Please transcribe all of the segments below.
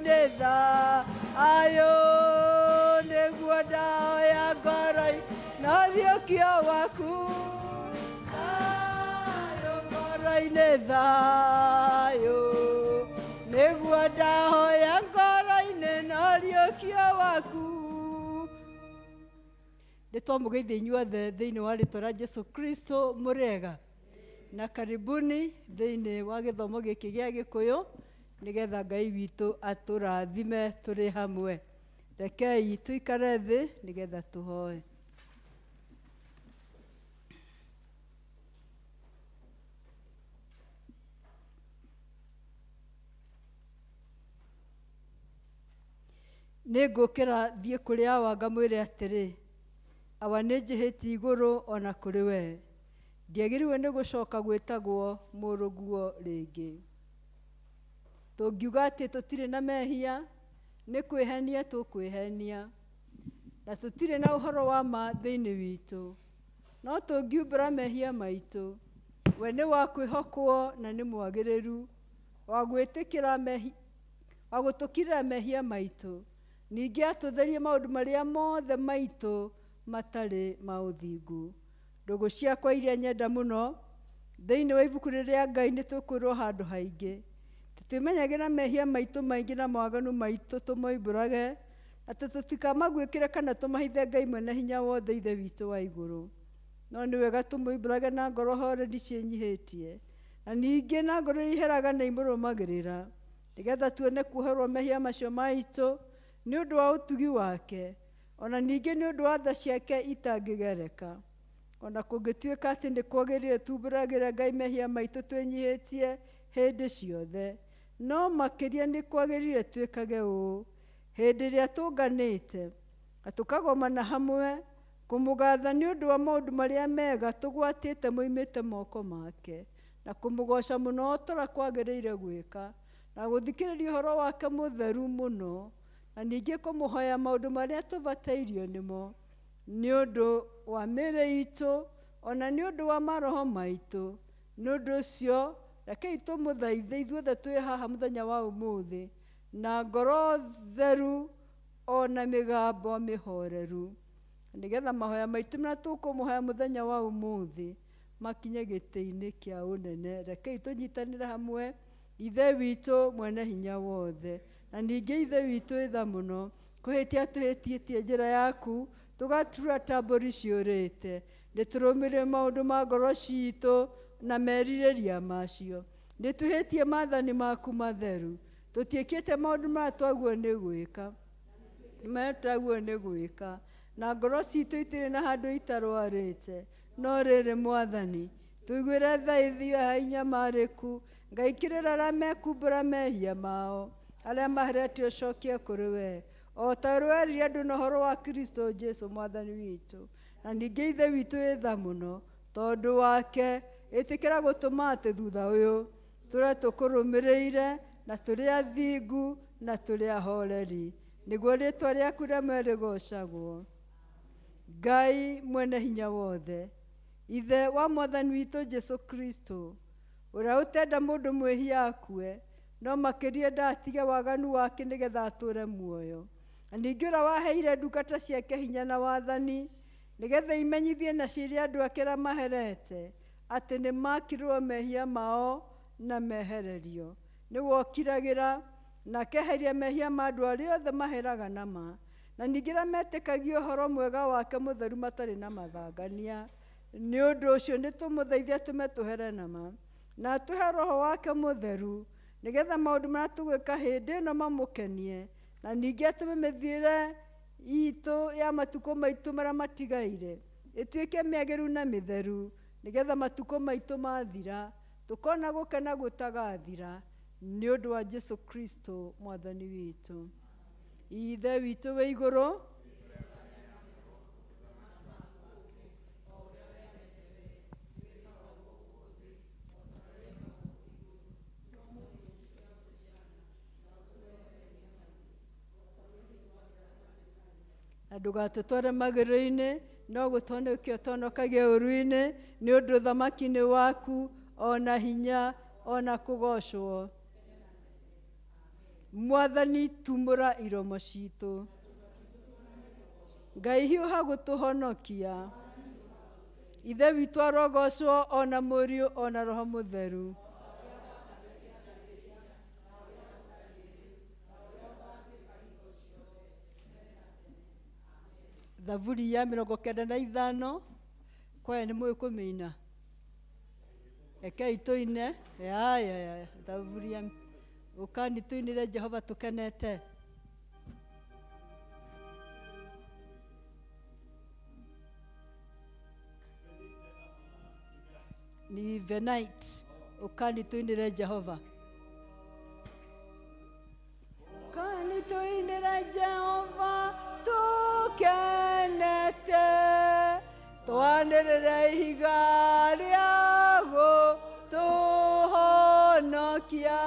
ngoro-inĩ thayũ nĩguo ndahoya ngoro-inĩ na ũriũkio waku thayũ ngoro-inĩ thayũ nĩguo ndahoya ngoro-inĩ na ũriũkio waku. Nĩ twamũgeithia inyuothe thĩinĩ wa rĩtwa rĩa Jesu Kristo mũrĩega na karibuni thĩinĩ wa gĩthomo gĩkĩ gĩa Gĩkũyũ nĩgetha Ngai witũ atũrathime tũrĩ hamwe. Rekei tũikare thĩ nĩgetha tũhoe. Nĩ ngũkĩra thiĩ kũrĩ awa ngamwĩre atĩrĩ, Awa nĩ njĩhĩtie igũrũ o na kũrĩ wee. Ndiagĩrĩirwo nĩ gũcoka gwĩtagwo mũrũguo rĩngĩ. Tũngiuga atĩ tũtirĩ na mehia, nĩ kwĩhenia tũkwĩhenia, na tũtirĩ na ũhoro wa ma thĩinĩ witũ. No tũngiumbũra mehia maitũ, we nĩ wa kwĩhokwo na nĩ mwagĩrĩru wa gwĩtĩkĩra mehia wa gũtũkirĩra mehia maitũ, ningĩ atũtherie maũndũ marĩa mothe maitũ matarĩ ma ũthingu. Ndũgũ ciakwa iria nyenda mũno, thĩinĩ wa ibuku rĩrĩ rĩa Ngai nĩ tũkwĩrwo handũ haingĩ, atĩ twĩmenyagĩra mehia maitũ maingĩ na mawaganu maitũ tũmoimbũrage, atĩ tũtikamaguĩkĩre kana tũmahithe Ngai mwene hinya wothe Ithe witũ wa igũrũ. No nĩ wega tũmoimbũrage na ngoro horeri ciĩnyihĩtie, na ningĩ na ngoro iria iheraga na imũrũmagĩrĩra, nĩgetha tuone kuoherwo mehia macio maitũ nĩ ũndũ wa ũtugi wake, o na ningĩ nĩ ũndũ wa tha ciake itangĩgereka. O na kũngĩtuĩka atĩ nĩ kwagĩrĩire tumbũragĩre Ngai mehia maitũ twĩnyihĩtie hĩndĩ ciothe, no makĩria nĩ kwagĩrĩire twĩkage ũũ hĩndĩ ĩrĩa tũnganĩte na tũkagomana hamwe kũmũgatha nĩ ũndũ wa maũndũ marĩa mega tũgwatĩte moimĩte moko make, na kũmũgooca mũno o ta ũrĩa kwagĩrĩire gwĩka, na gũthikĩrĩria ũhoro wake mũtheru mũno, na ningĩ kũmũhoya maũndũ marĩa tũbatairio nĩmo, nĩ ũndũ wa mĩĩrĩ itũ, o na nĩ ũndũ wa maroho maitũ. Nĩ ũndũ ũcio, rekei tũmũthaithe ithuothe twĩ haha mũthenya wa ũmũthĩ, na ngoro theru o na mĩgambo mĩhoreru, nĩgetha mahoya maitũ marĩa tũkũmũhoya mũthenya wa ũmũthĩ makinye gĩtĩ-inĩ kĩa ũnene. Rekei tũnyitanĩre hamwe, Ithe witũ mwene hinya wothe, na ningĩ Ithe witũ ĩtha mũno, kũhĩtia tũhĩtĩtie njĩra yaku, tũgatura ta mbũri ciũrĩte. Nĩ tũrũmĩrĩre maũndũ ma ngoro ciitũ na merirĩria macio. Nĩ twĩhĩtie maathani maku matheru. Tũtiĩkĩte maũndũ marĩa twaguo nĩ gwĩka. Marĩa nĩ gwĩka. Na ngoro citũ itirĩ na handũ itarwarĩte. No rĩrĩ Mwathani, tũiguĩre tha ithuĩ aya inyamarĩku, Ngai kĩrĩra arĩa mekumbũra mehia mao, arĩa maheretio ũcokie kũrĩ wee, o ta ũrĩa werire andũ na ũhoro wa Kristo Jesu Mwathani witũ. Na ningĩ Ithe witũ wĩ tha mũno, tondũ wake, ĩtĩkĩra gũtũma atĩ thutha ũyũ tũre tũkũrũmĩrĩire, na tũrĩ athingu, na tũrĩ ahoreri, nĩguo rĩĩtwa rĩaku rĩamwe rĩgoocagwo. Ngai mwene hinya wothe, Ithe wa Mwathani witũ Jesu Kristo, ũrĩa ũtenda mũndũ mwĩhia akue, no makĩria ndatige waganu wake nĩgetha atũũre muoyo. Na ningĩ ũrĩa waheire ndungata ciake hinya na wathani, nĩgetha imenyithie na ciĩre andũ ake arĩa maherete atĩ nĩ makirwo mehia mao na mehererio. Nĩwe ũkiragĩra na akeheria mehia ma andũ arĩa othe maheraga na ma, na ningĩ arĩa metĩkagia ũhoro mwega wake mũtheru matarĩ na mathangania. Nĩ ũndũ ũcio nĩ tũmũthaithe atũme tũhere na ma, na atũhe Roho wake mũtheru, nĩgetha maũndũ marĩa tũgwĩka hĩndĩ ĩno mamũkenie, na ningĩ atũme mĩthiĩre itũ ya matukũ maitũ marĩa matigaire ĩtuĩke mĩagĩrĩru na mĩtheru, nĩgetha matukũ maitũ mathira, tũkona gũkena gũtagathira, nĩ ũndũ wa Jesu Kristo Mwathani witũ. Ithe witũ wĩ igũrũ, na ndũgatũtware magĩrĩro-inĩ no gũthonokia ũthonokagia ũũru-inĩ nĩ ũndũ ũthamaki nĩ waku o na hinya o na kũgocwo. Mwathani tumũra iromo citũ. Ngai hiũha gũtũhonokia. Ithe witũ arogocwo ona Mũriũ ona Roho Mũtheru. Thaburi ya 95 kwaya nĩ mũĩ kũmĩina. Rekei tũine. Ya ya ya thaburi ya ũkani tũinĩre Jehova tũkenete. Ni Venite ũkani tũinĩre Jehova. Ũkani tũinĩre Jehova tũkenete. Twanĩrĩre ihiga rĩa gũtũhonokia.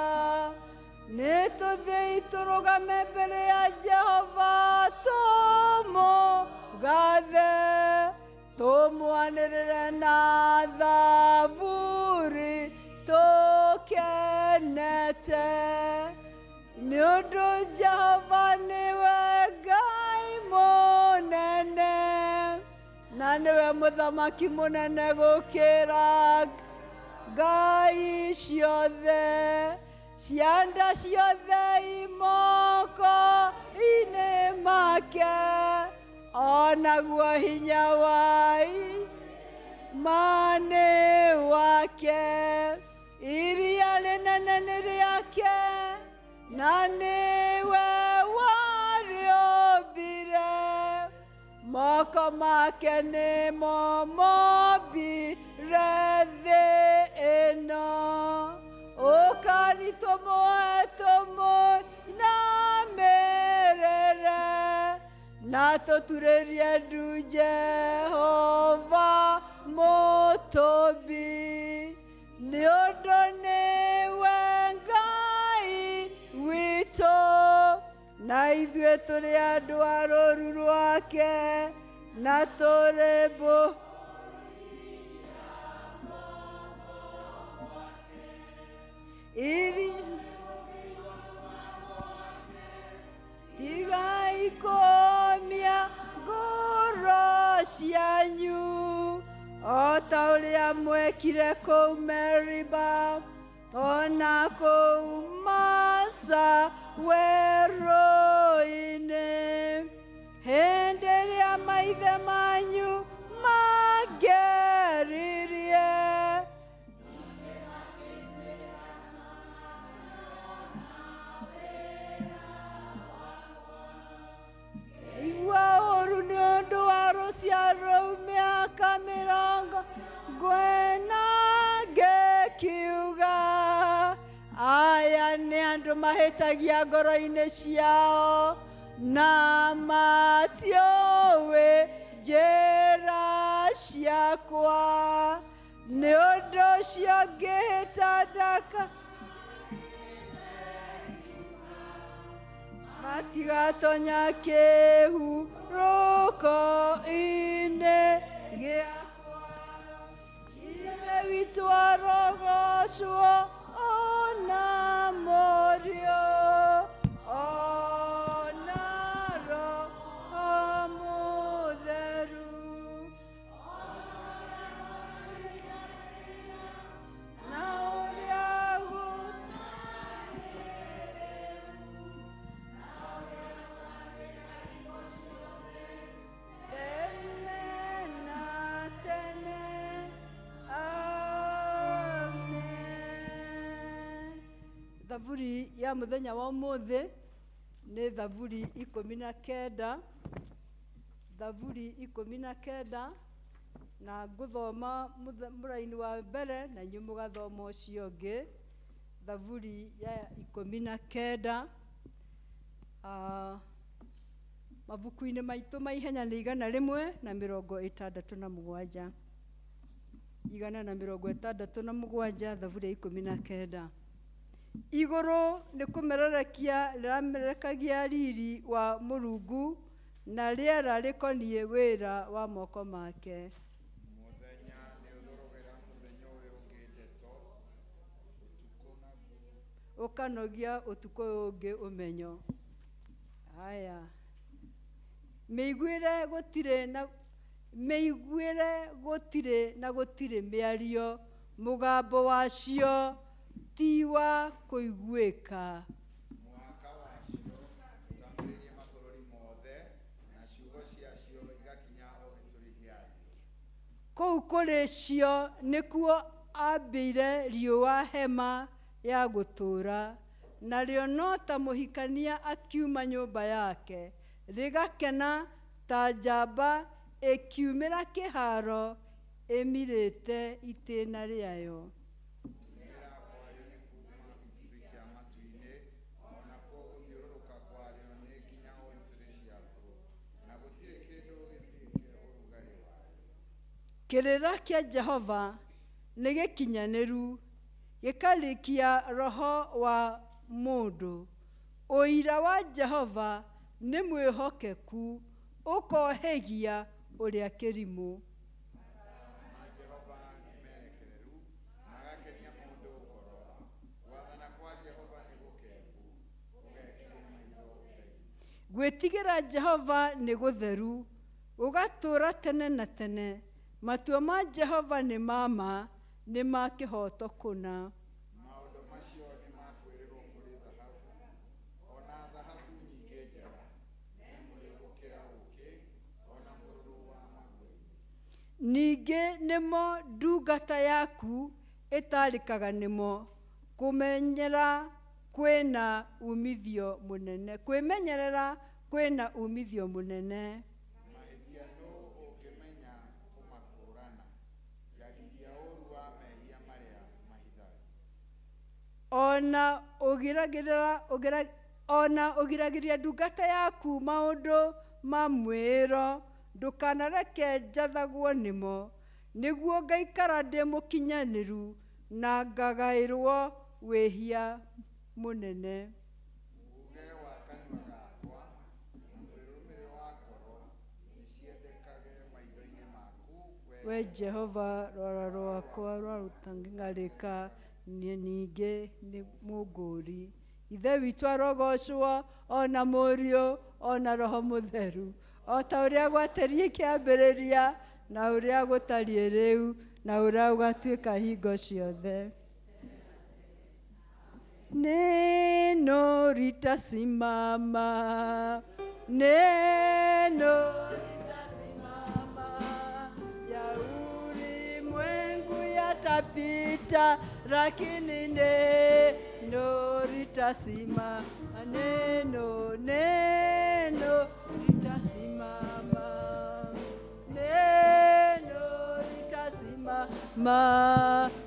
Nĩ tũthiĩi tũrũgame mbere ya Jehova tũmũgathe. Tũmwanĩrĩre na thaburi tũkenete. Nĩ ũndũ Jehova nĩwe Ngai mũnene na nĩwe mũthamaki mũnene gũkĩra ngai ciothe. Cianda ciothe imoko-inĩ make onaguo hinya wa imani wake. Iria rĩnene nĩ rĩake na nĩwe warĩũmbire. Moko make nĩmo mombire thĩ ĩno. Ũkani tũmũhe tũmũinamĩrĩre na tũturĩrie ndu Jehova mũtũmbi. Nĩ ũndũ nĩwe Ngai witũ na ithuĩ tũrĩ andũ a rũũru rwake na tũrĩ mbũ iri tigai kũũmia ngoro cianyu o ta ũrĩa mwekire kũu Meriba ona kũu Masa werũ-inĩ. Hĩndĩ ĩrĩa maithe manyu mangeririe igua ũũru nĩ ũndũ wa rũciaro rũu mĩaka mĩrongo ngwena ngĩkiuga aya nĩ andũ mahĩtagia ngoro-inĩ ciao na matiũĩ njĩra ciakwa. Nĩ ũndũ ũcio ngĩhĩta ndaka matigatonya kĩhurũko-inĩ gĩakwa. Ithe witũ arogocwo ona Mũriũ ona Roho Mũtheru. Na ũrĩa tene na tene. Amen. Thaburi ya mũthenya wa ũmũthĩ nĩ thaburi 19. Thaburi 19 na ngũthoma mũraini wa mbere na inyuĩ mũgathoma ũcio ũngĩ. Thaburi ya 19. Mabuku-inĩ maitũ ma ihenya nĩ 167. 167 thaburi ya 19. Igũrũ nĩ kũmererekia rĩramerekagia riri wa Mũrungu na rĩera rĩkoniĩ wĩra wa moko make. Mũthenya nĩũthũrũgĩra mũthenya ũyũ ũngĩ ndeto, ũtukũ naguo. Ũkanogia ũtukũ ũyũ ũngĩ ũmenyo. Haya, mĩiguĩre gũtirĩ na mĩiguĩre gũtirĩ na gũtirĩ mĩario, mũgambo wacio ti wa kũiguĩka. Mũhaka wacio ũtambĩrĩirie mabũrũri mothe, na ciugo ciacio igakinya o gĩturi gĩa thĩ. Kũu kũrĩ cio nĩkuo ambĩire riũa hema ya gũtũũra, narĩo no ta mũhikania akiuma nyũmba yake, rĩgakena ta njamba ĩkiumĩra kĩharo ĩmirĩte itĩna rĩayo. Kuumĩra kwarĩo nĩ kuuma gĩturi kĩa matu-inĩ, o nakuo gũthiũrũrũka kwarĩo nĩ nginya o ituri ciakuo, na gũtirĩ kĩndũ gĩthĩke ũrugarĩ warĩo. Kĩrĩra kĩa Jehova nĩ gĩkinyanĩru, gĩkarikia roho wa mũndũ. Ũira wa Jehova nĩ mwĩhokeku, ũkohĩgia ũrĩa kĩrimũ. Ma Jehova nĩ merekereru, magakenia mũndũ ngoro. Gwathana kwa Jehova nĩ gũkengu, gũgekĩria maitho ũtheri. Gwĩtigĩra Jehova nĩ gũtheru, gũgatũũra tene na tene. Matua ma Jehova nĩ ma ma, nĩ ma kĩhooto kũna. Maũndũ macio nĩ ma kwĩrĩrwo kũrĩ thahabu, o na thahabu nyingĩ njega, me mũrĩo gũkĩra ũũkĩ, o na mũrũrũ wa magua-inĩ. Ningĩ nĩmo ndungata yaku ĩtarĩkaga nĩmo, kũmenyera kwĩna umithio mũnene, kwĩmenyerera kwĩna umithio mũnene. Mahĩtia nũũ ũngĩmenya kũmakũũrana? Njagithia ũũru wa mehia marĩa mahitharu. Ona ũgiragĩrĩra ũgira- ona ũgiragĩria ndungata yaku maũndũ ma mwĩĩro, ndũkanareke njathagwo nĩmo, nĩguo ngaikara ndĩ mũkinyanĩru na ngagaĩrwo wĩhia mũnene. Uuge wa kanua gakwa na mwĩrũmĩrĩro wa ngoro nĩciendekage maitho-inĩ maku, We Jehova, rwara rwakwa rwa rũtang'arĩka, ningĩ nĩ mũngũũri. Ithe witũ arogocwo, ona Mũriũ, ona Roho Mũtheru, o ta ũrĩa gwatariĩ kĩambĩrĩria, na ũrĩa gũtariĩ rĩu, na ũrĩa gũgatuĩka hingo ciothe. Neno litasimama, neno litasimama, ya ulimwengu yatapita, lakini neno litasimama, neno, neno litasimama, neno litasimama,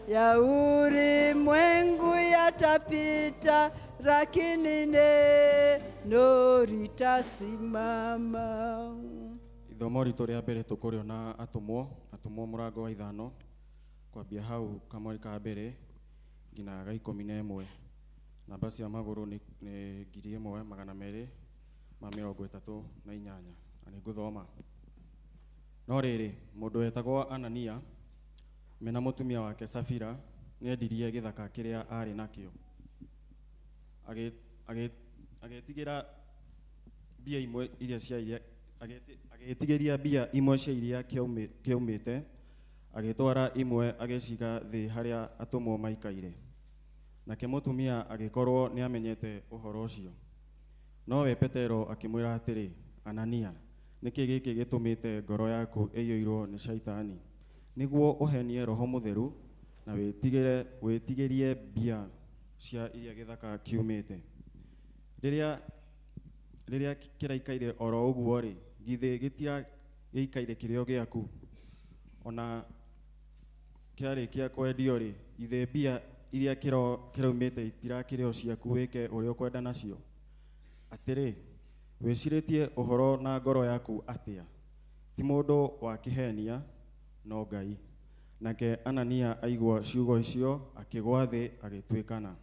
ya ulimwengu yatapita, lakini neno litasimama. Ithomo ritũ rĩa mbere tũkũrĩona atũmwo, atũmwo mũrango wa 5 kwambia hau kamweri ka mbere nginya ga 11. Namba cia magũrũ nĩ 1238, na nĩngũthoma. No rĩrĩ, mũndũ wetagwo Anania mena mũtumia wake Safira nĩendirie gĩthaka kĩrĩa aarĩ nakĩo, agĩtigĩra mbia imwe iria cia iria agĩtigĩria mbia imwe cia iria kĩaumĩte, agĩtwara imwe agĩciga thĩ harĩa atũmwo maikaire. Nake mũtumia agĩkorwo nĩamenyete ũhoro ũcio. Nowe Petero akĩmwĩra atĩrĩ, Anania, nĩkĩ gĩkĩ gĩtũmĩte ngoro yaku ĩiyũirwo nĩ Shaitani, nĩguo ũhenie Roho Mũtheru na wĩtigĩrie mbia cia iria gĩthaka kiumĩte? Rĩrĩa kĩraikaire oro ũguo-rĩ, githĩ gĩtira gĩikaire kĩrĩ o gĩaku? Ona kĩarĩkia kwendio-rĩ, githĩ mbia iria kĩraumĩte itirakĩrĩ o ciaku wĩke ũrĩa ũkwenda nacio? Atĩrĩ, wĩcirĩtie ũhoro na ngoro yaku atĩa? Ti mũndũ wa kĩhenia, no Ngai. Nake Anania aigua ciugo icio, akĩgwa thĩ agĩtuĩkana.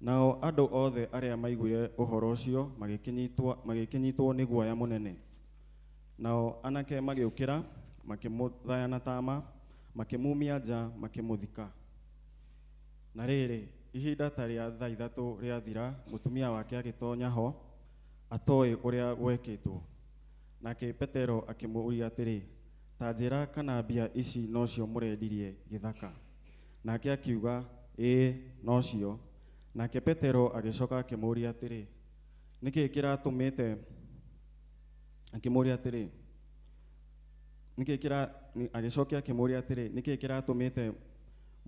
Nao andũ othe arĩa maiguire ũhoro ũcio magĩkĩnyitwo nĩ guoya mũnene. Nao anake magĩũkĩra, makĩmũthaya na tama, makĩmumia nja, makĩmũthika. Na rĩrĩ, ihinda ta rĩa thaa 3 rĩathira, mũtumia wake agĩtonya ho atoĩ ũrĩa gwekĩtwo. Nake Petero akĩmũũria atĩrĩ, ta njĩra kana mbia ici nocio mũrendirie gĩthaka? Nake akiuga, ĩĩ nocio. Nake Petero agĩcoka akĩmũũria atĩrĩ, nĩkĩ kĩratũmĩte akĩmũũria atĩrĩ, nĩkĩ kĩra agĩcokia akĩmũũria atĩrĩ, nĩkĩ kĩratũmĩte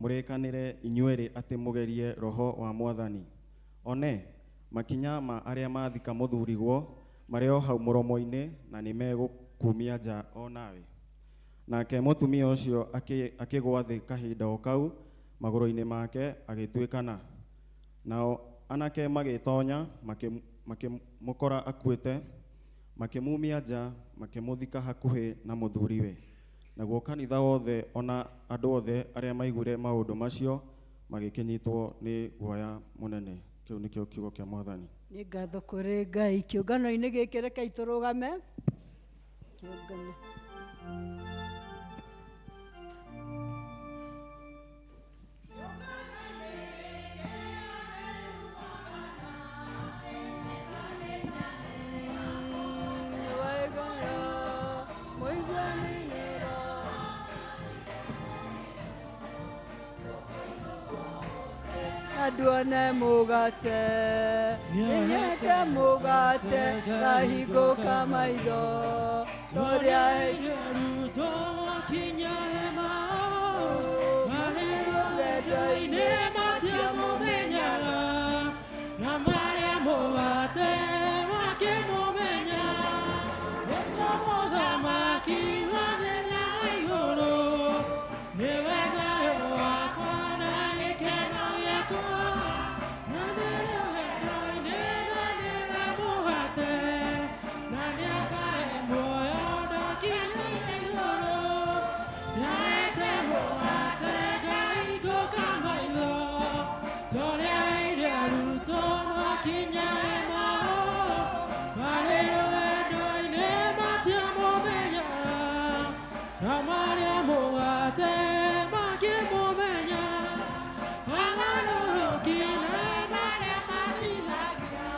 mũrĩkanĩre inyuerĩ atĩ mũgerie roho wa Mwathani? One, makinya ma arĩa mathika mũthurigwo marĩ o hau mũromo-inĩ, na nĩmegũkumia nja o nawe. Nake mũtumia ũcio akĩgwa thĩ kahinda o kau magũrũ-inĩ make agĩtuĩkana. Nao anake magĩtonya makĩmũkora akuĩte, makĩmumia nja, makĩmũthika hakuhĩ na mũthuriwe. Naguo kanitha wothe ona andũ othe arĩa maiguire maũndũ macio magĩkĩnyitwo nĩ guoya mũnene. Kĩu nĩkĩo kiugo kĩa Mwathani. Nĩ ngatho kũrĩ Ngai. Kĩũngano-inĩ gĩkĩ rekei tũrũgame. Kĩũngano. Nduone mugate, nĩnyende mugate, ngahingũka maitho, tũrĩa arutwo makinya Emau, marĩ rũgendo-inĩ matiamũmenyaga, na marĩa mũgate makĩmũmenya. Jesũ mũthamaki wa thĩ na igũrũ, nĩwe thayũ wakwa na gĩkeno gĩakwa, na nĩ rũgendo-inĩ na nĩwe mũgate, na nĩakahe muoyo ndakinyĩire igũrũ. Nĩaete mũgate ngahingũka maitho, tũrĩa aheire arutwo makinya Emau, marĩ rũgendo-inĩ matiamũmenyaga, na marĩa mũgate makĩmũmenya. Agarũrũki na marĩa matithagia,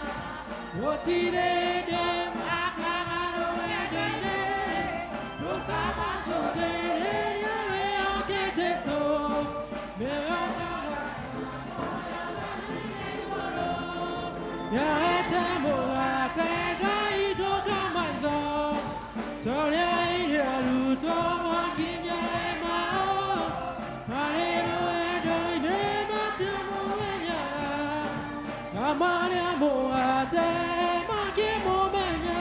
gũtirĩ hĩndĩ makaga rũgendo-inĩ, ndũkamacũthĩrĩrie wĩhoke Jesũ, nĩwe nĩaete mũgate ngahingũka maitho, tũrĩa aheire arutwo makinya Emau, marĩ rũgendo-inĩ matiamũmenyaga, na marĩa mũgate makĩmũmenya.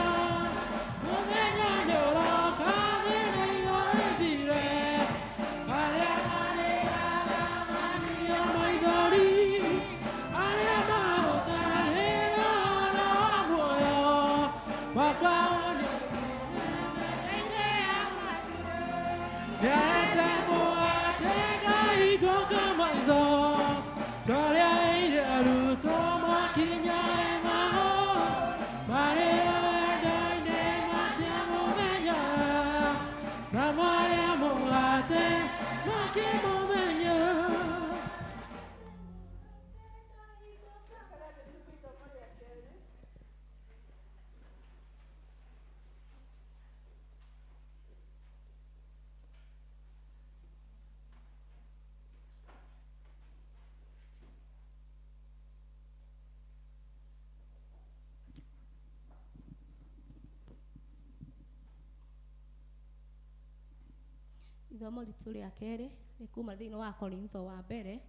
Mũthenya nĩũroka thĩ na igũrũ ĩthire, arĩa marĩaga magirio maithori, arĩa mahũthagĩra ũhoro wa muoyo makaonio nĩaete mũgate ngahingũka maitho, tũrĩa aheire arutwo makinya Emau, marĩ rũgendo-inĩ matiamũmenyaga, na marĩa mũgate makĩmũmenya. Ithomo ritũ rĩa kerĩ nĩ kuma thĩinĩ wa Korintho wa mbere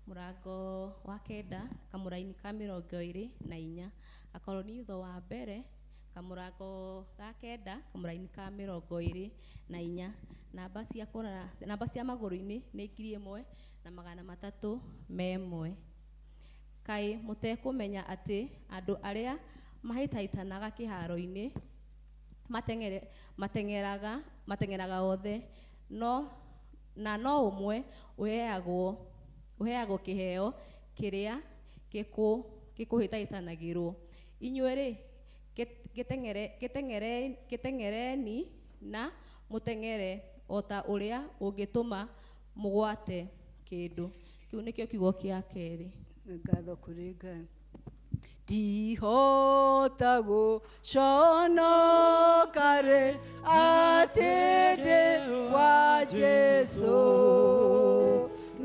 mũrango wa 9 kamũraini ka 24. Akorintho wa mbere kamũrango ga 9 kamũraini ka 24. Namba cia kũrora, namba cia magũrũ-inĩ nĩ 1301. Kaĩ mũtekũmenya atĩ andũ arĩa mahĩtahĩtanaga kĩharo-inĩ mateng'eraga othe, no na no ũmwe ũheagwo kĩheo kĩrĩa gĩkũhĩtahĩtanagĩrwo. Inyuĩ-rĩ, gĩteng'ereni na mũteng'ere o ta ũrĩa ũngĩtũma mũgwate kĩndũ. Kĩu nĩkĩo kiugo kĩa kerĩ. Ngatho kũrĩ Ngai. Ndihota gũconoka rĩ atĩ ndĩ wa Jesũ,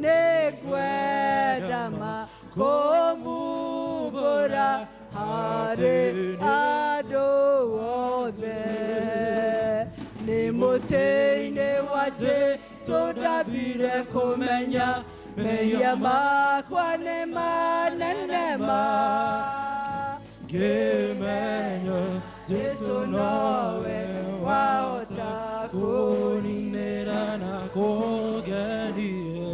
nĩngwenda ma kũmumbũra harĩ andũ othe. Nĩ mũtĩ-inĩ wa Jesũ ndambire kũmenya mehia makwa nĩ manene ma Ngĩmenya Jesũ nowe wahota kũninĩra na kũngenia.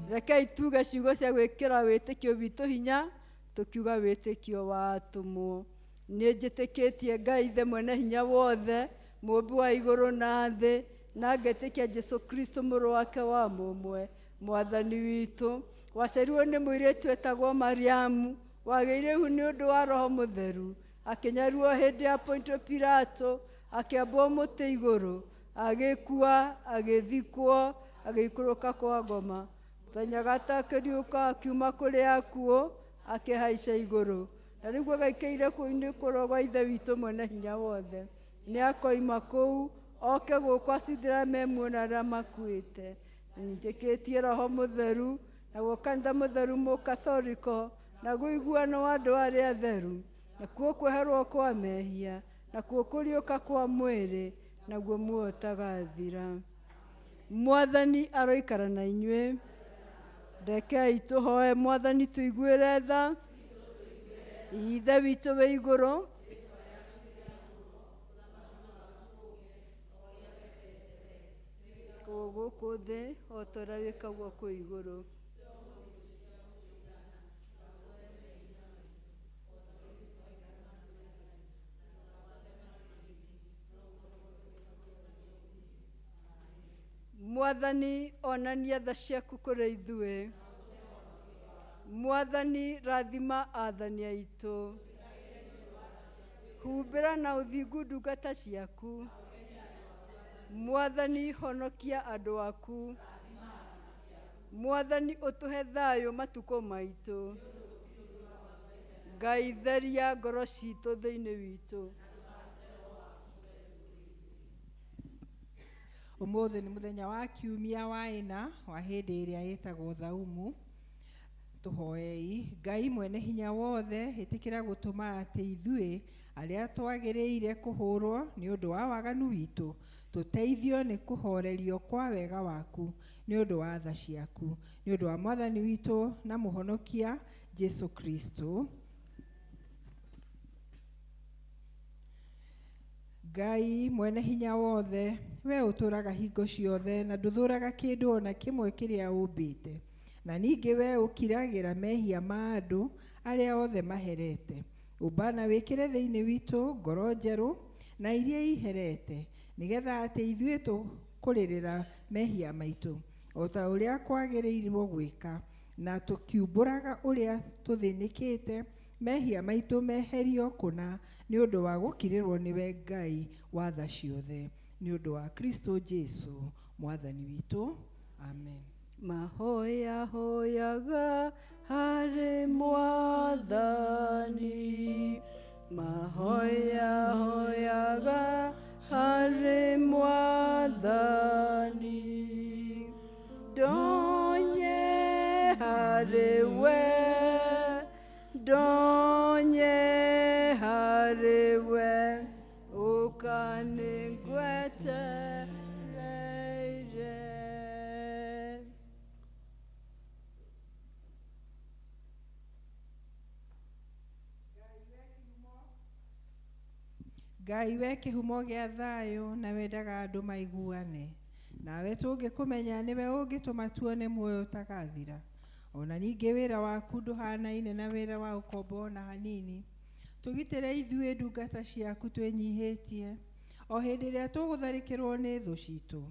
Rekei tuge ciugo cia gwĩkĩra wĩtĩkio witũ hinya, tũkiuga wĩtĩkio wa atũmwo. Nĩ njĩtĩkĩtie Ngai Ithe mwene hinya wothe, mũmbi wa igũrũ na thĩ, na ngetĩkia Jesũ Kristo mũrũ wake wa mũmwe, mwathani witũ, waciarirwo nĩ mũirĩtu etagwo Mariamu, wagĩire ihu nĩ ũndũ wa Roho Mũtheru, akĩnyarirwo hĩndĩ ya Pontio Pilato, akĩambwo mũtĩ igũrũ, agĩkua, agĩthikwo, agĩikũrũka kwa ngoma. Mũthenya gatatũ akĩriũka akiuma kũrĩ akuũ, akĩhaica igũrũ, na rĩu agaikaire kũu-inĩ kũrĩa gwa Ithe witũ mwene hinya wothe. Nĩ akoima kũu oke gũkũ acithĩra me muoyo na arĩa makuĩte. Nĩnjĩkĩtie Roho Mũtheru, naguo kanitha mũtheru mũkathoriko, naguo ũiguano wa andũ arĩa atheru, nakuo kweherwo kwa mehia, nakuo kũriũka kwa mwĩrĩ, naguo muoyo ũtagathira. Mwathani aroikara na inyuĩ. Rekei tũhoe Mwathani tũiguĩre tha. Ithe witũ wĩ igũrũ, gũkũ thĩ o ta ũrĩa wĩkagwo kũu igũrũ. Mwathani onania tha ciaku kũrĩ ithuĩ. Mwathani rathima athani aitũ. Humbĩra na ũthingu ndungata ciaku. Mwathani honokia andũ aku. Mwathani ũtũhe thayũ matukũ maitũ. Ngai theria ngoro citũ thĩinĩ witũ. Ũmũthĩ nĩ mũthenya wa kiumia wa ĩna wa hĩndĩ ĩrĩa ĩtagwo thaumu. Tũhoei Ngai mwene hinya wothe, ĩtĩkĩra gũtũma atĩ ithuĩ arĩa twagĩrĩire kũhũrwo nĩ ũndũ wa waganu witũ tũteithio nĩ kũhorerio kwa wega waku nĩ ũndũ wa tha ciaku, nĩ ũndũ wa mwathani witũ na mũhonokia Jesu Kristo. Ngai mwene hinya wothe, we ũtũraga hingo ciothe na ndũthũraga kĩndũ ona kĩmwe kĩrĩa ũmbĩte, na ningĩ we ũkiragĩra mehia ma andũ arĩa othe maherete. Ũmbana wĩkĩre thĩinĩ witũ ngoro njerũ na iria iherete, nĩgetha atĩ ithuĩ tũkũrĩrĩra mehia maitũ o ta ũrĩa kwagĩrĩirwo gwĩka, na tũkiumbũraga ũrĩa tũthĩnĩkĩte mehia maitũ meherio kũna nĩ ũndũ wa gũkirĩrwo nĩwe Ngai wa tha ciothe, nĩ ũndũ wa Kristo Jesu mwathani witũ. Amen. Mahoya hoyaga harĩ Mwathani, mahoya hoyaga harĩ Mwathani, ndonye harĩ we, ndonye harĩ we, ũkanĩngwetereire. Ngai we kĩhumo gĩa thayũ na wendaga andũ maiguane, nawe tũngĩkũmenya nĩwe ũngĩtũma tuone muoyo ũtagathira. Ona ningĩ wĩra waku ndũhanaine na wĩra wa ũkombo ona hanini. Tũgitĩre ithuĩ ndungata ciaku twĩnyihĩtie o hĩndĩ ĩrĩa tũgũtharĩkĩrwo nĩ thũ citũ,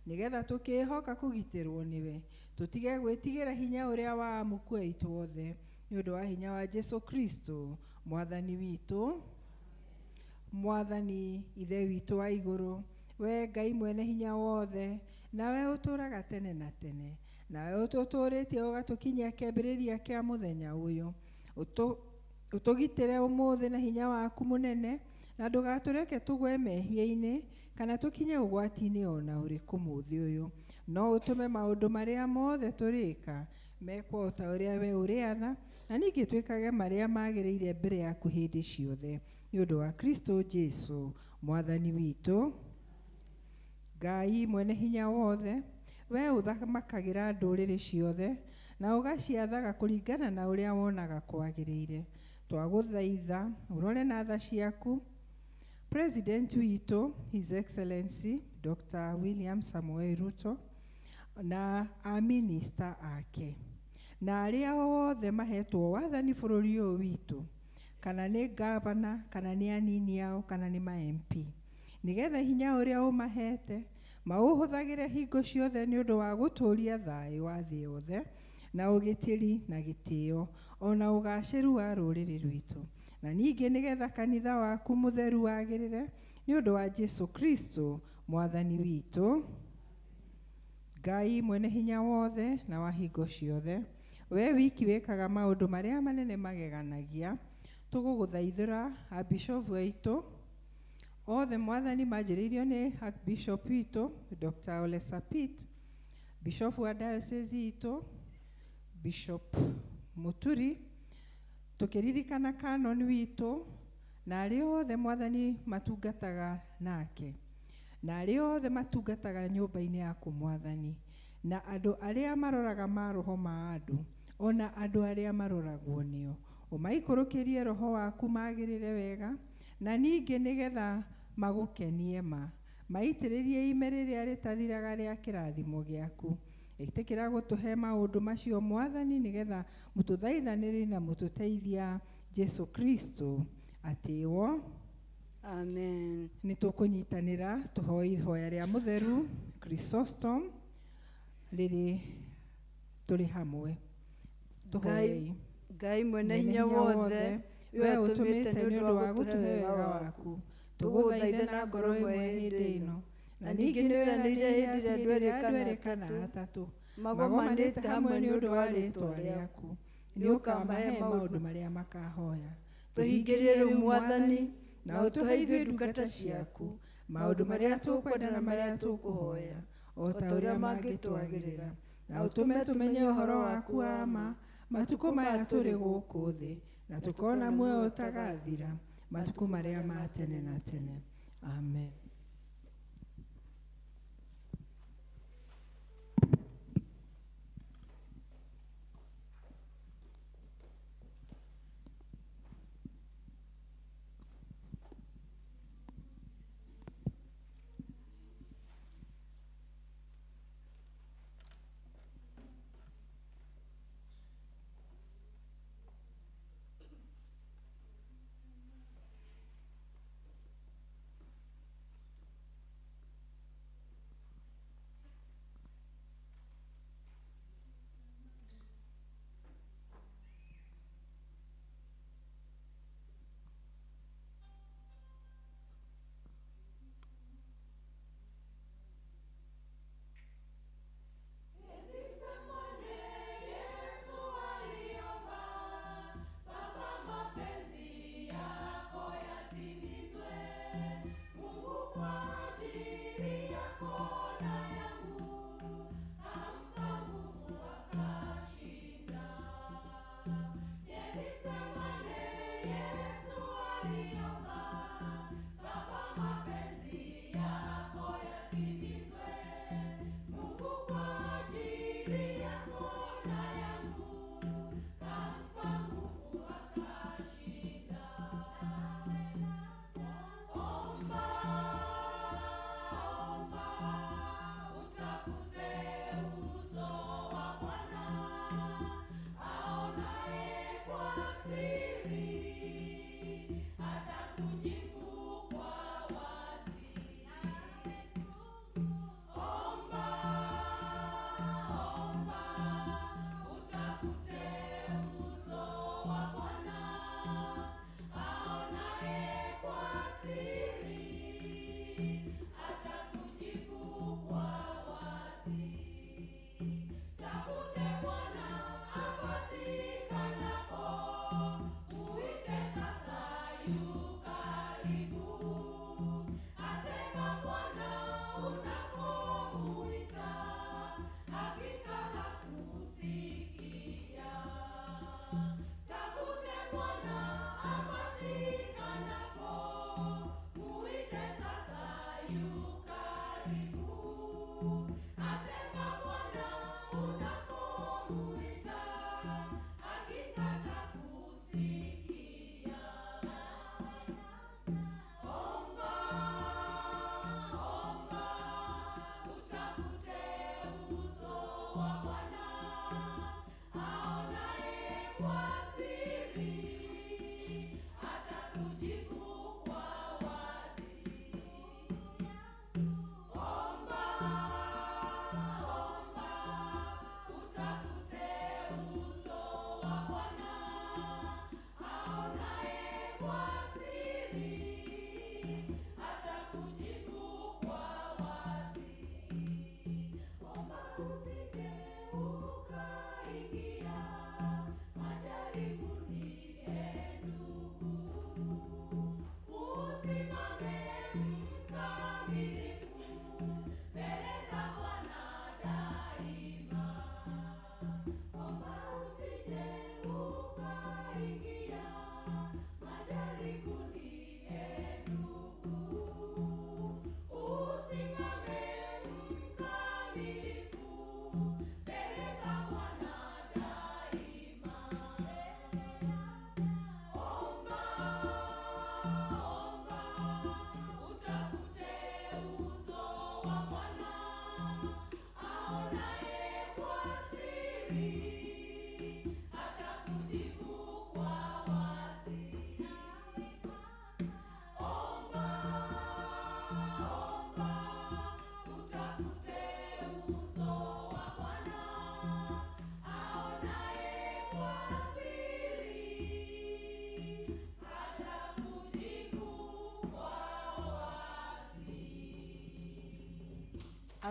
nĩgetha tũkĩĩhoka kũgitĩrwo nĩwe, tũtige gwĩtigĩra hinya ũrĩa wa amuku aitũ othe, nĩ ũndũ wa hinya wa Jesu Kristo mwathani witũ. Mwathani Ithe witũ wa igũrũ, we Ngai mwene hinya wothe, nawe ũtũũraga tene na tene, Nawe ũtũtũũrĩtie ũgatũkinyia kĩambĩrĩria kĩa mũthenya ũyũ. Ũtũgitĩre ũmũthĩ na hinya waku mũnene, na ndũgatũreke tũgwe mehia-inĩ kana tũkinye ũgwati-inĩ ona ũrĩkũ mũthĩ ũyũ. No ũtũme maũndũ marĩa mothe tũrĩka mekwo o ta ũrĩa we ũrĩatha, na ningĩ twĩkage marĩa magĩrĩire mbere yaku hĩndĩ ciothe, nĩ ũndũ wa Kristo Jesu mwathani witũ. Ngai mwene hinya wothe, we ũthamakagĩra ndũrĩrĩ ciothe na ũgaciathaga kũringana na ũrĩa wonaga kwagĩrĩire, twagũthaitha ũrore na tha ciaku President witũ His Excellency Dr. William Samoei Ruto na aminista ake na arĩa othe mahetwo wathani bũrũri ũyũ witũ, kana nĩ gavana, kana nĩ anini ao, kana nĩ ma MP, nĩgetha hinya ũrĩa ũmahete maũhũthagĩre hingo ciothe nĩ ũndũ wa gũtũũria thayũ wa thĩ yothe na ũgitĩri na gĩtĩo ona ũgacĩru wa rũrĩrĩ rwitũ, na ningĩ nĩgetha kanitha waku mũtheru wagĩrĩre nĩ ũndũ wa Jesu Kristo mwathani witũ. Ngai mwene hinya wothe na wa hingo ciothe, we wiki wĩkaga maũndũ marĩa manene mageganagia, tũgũgũthaithĩra abishopu aitũ othe mwathani manjĩrĩirio nĩ Archbishop witũ Dr. Ole Sapit, Bishop wa diocese itũ Bishop Muturi, tũkĩririkana canon witũ na arĩa othe mwathani matungataga nake, na arĩa othe matungataga nyũmba-inĩ yaku mwathani, na andũ arĩa maroraga maroho ma andũ ona andũ arĩa maroragwo nĩo, ũmaikũrũkĩrie roho waku magĩrĩre wega, na ningĩ nĩgetha magũkenie ma maitĩrĩrie ime rĩrĩa rĩtathiraga rĩa kĩrathimo gĩaku. Ĩtĩkĩra gũtũhe maũndũ macio mwathani, nĩgetha mũtũthaithanĩri na mũtũteithia Jesu Kristo atĩwo. Amen. Nĩ tũkũnyitanĩra tũhoe ihoya rĩa mũtheru Chrysostom rĩrĩ tũrĩ hamwe. Tũhoei. Ngai mwene hinya wothe, we ũtũmĩte nĩ ũndũ wa gũtũhe wega waku, tũgũthaithe na ngoro ĩmwe hĩndĩ ĩno, na ningĩ nĩ wĩranĩire hĩndĩ ĩrĩa andũ erĩ kana atatũ magomanĩte hamwe nĩ ũndũ wa rĩĩtwa rĩaku, nĩ ũkamahe maũndũ marĩa makahoya. Tũhingĩrie rĩu mwathani, na ũtũhe ithuĩ ndungata ciaku maũndũ marĩa tũkwenda na marĩa tũkũhoya, o ta ũrĩa mangĩtwagĩrĩra, na ũtũme tũmenye ũhoro waku wa ma matukũ maya tũrĩ gũkũ thĩ, na tũkona muoyo ũtagathira matukũ marĩa ma tene na tene. Amen.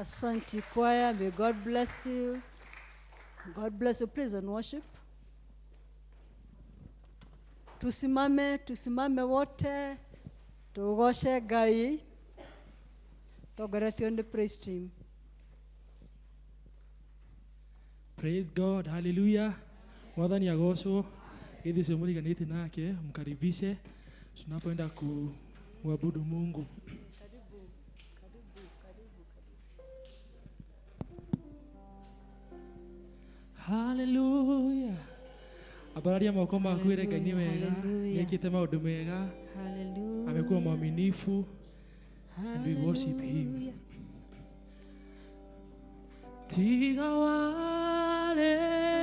Asante choir, may God bless you. God bless you. Please and worship. Tusimame, tusimame wote, tugoce Ngai, tongoretio nĩ praise team. Praise God, hallelujah. Mwathani agocwo. Gĩthiĩ ũcio mũriganĩtie nake, mkaribishe tunapoenda kumwabudu Mungu. Hallelujah. Ambararia moko maku wĩre Ngai nĩ wega, Hallelujah. nĩekĩte maũndũ mega, Hallelujah. amekuwa mwaminifu and we worship him. Tiga wale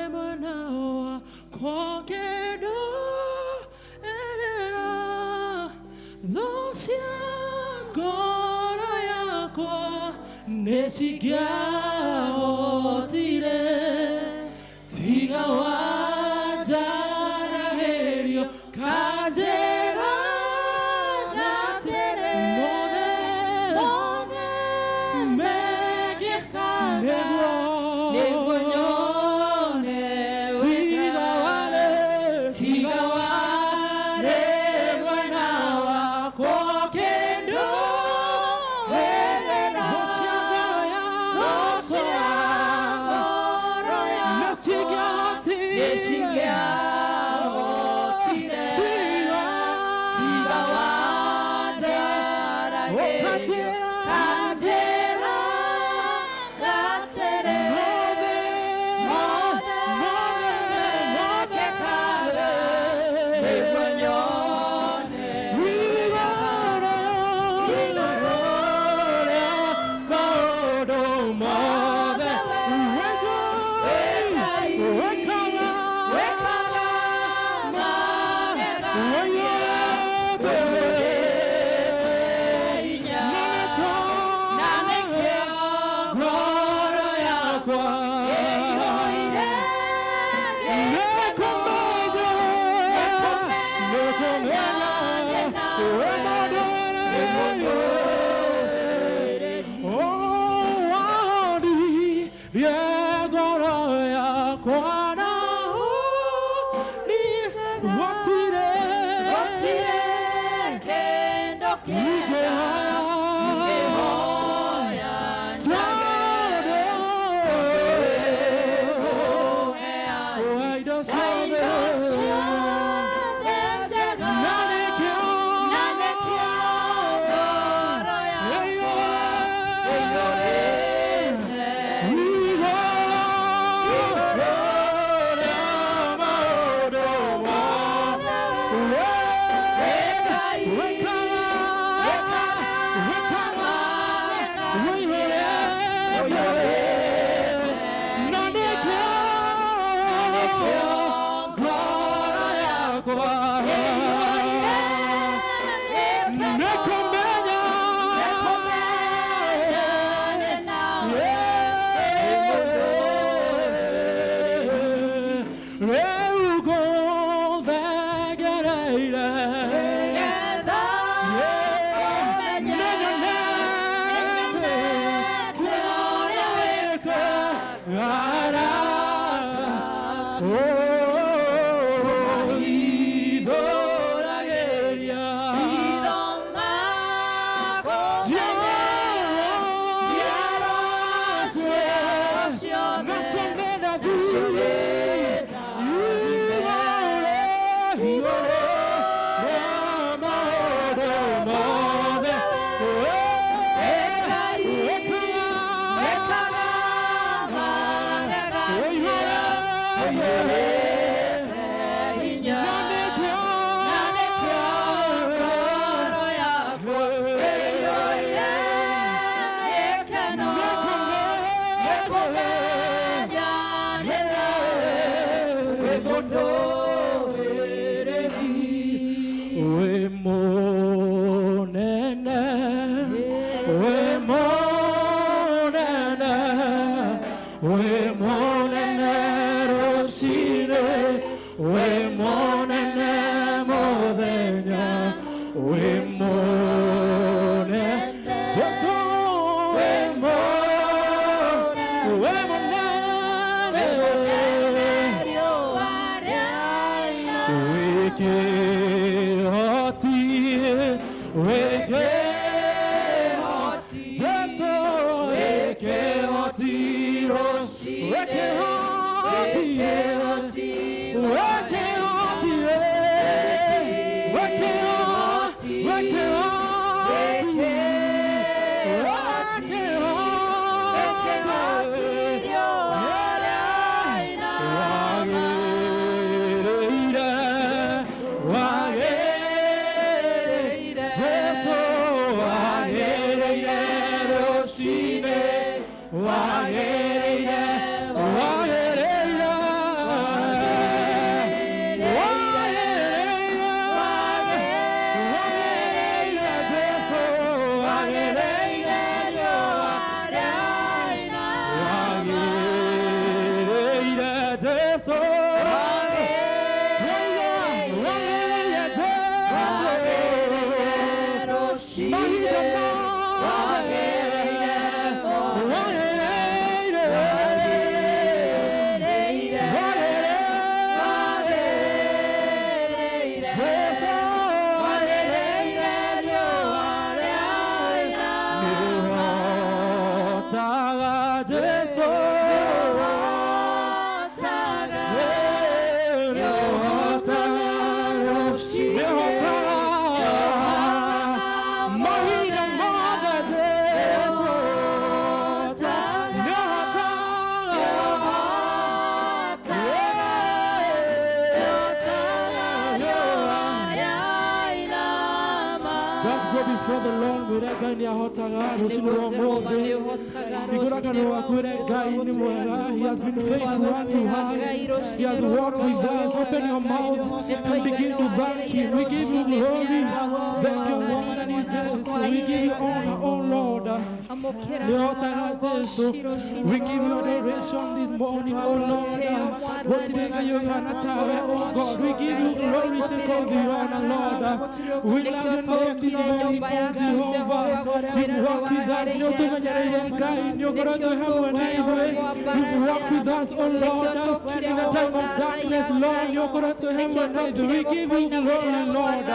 mwana wakwa kendo erera thũ cia ngoro yakwa nĩcingĩahotire tiga wanjarahĩrio kanjĩra atĩrĩ mothe mekĩkaga nĩguo nyone tiga wale tiga wale mwena wakwa kĩndũ erera thũ cia ngoro yakwa nĩcingĩahotire tiga wanjarahĩrio kanjĩra atĩrĩ mothe mekĩkaga nĩguo nyone igũrũ rĩa maũndũ mothe wĩkaga magegania wĩyũrĩte hinya na nĩkĩo ngoro yakwa ĩiyũire nĩkũmenya nĩ nawe gũtirĩ kĩndũ kĩega ingĩhoya njage kũheana indo ciothe njega na nĩkĩo ngoro yakwa ĩiyũrĩte igũrũ rĩa maũndũ mothe wĩkaga magegania wĩyũrĩte na nĩkĩo ngoro yakwa ĩiyũire nĩkũmenya nĩ nawe rĩu ngũthengereire nĩgetha ũmenye nĩnyonete ũrĩa wĩkaga arata ithũragĩria hitho wĩ mũnene wĩ mũnene wĩ mũnene rũcinĩ wĩ mũnene mũthenya wĩ mũnene Jesũ wĩ mũnene He has been faithful unto us. He has walked with us. Open your mouth and begin to thank Him. We give you glory. Thank you, Lord and Jesus. We give you honor, oh Lord. We give you adoration this morning, oh Lord. Oh God, we give you glory. Take all the honor, Lord. We love your name this morning, oh Jehovah. You've walked with us. You've walked with us, oh Lord, in the time of darkness, Lord. We give you glory, Lord.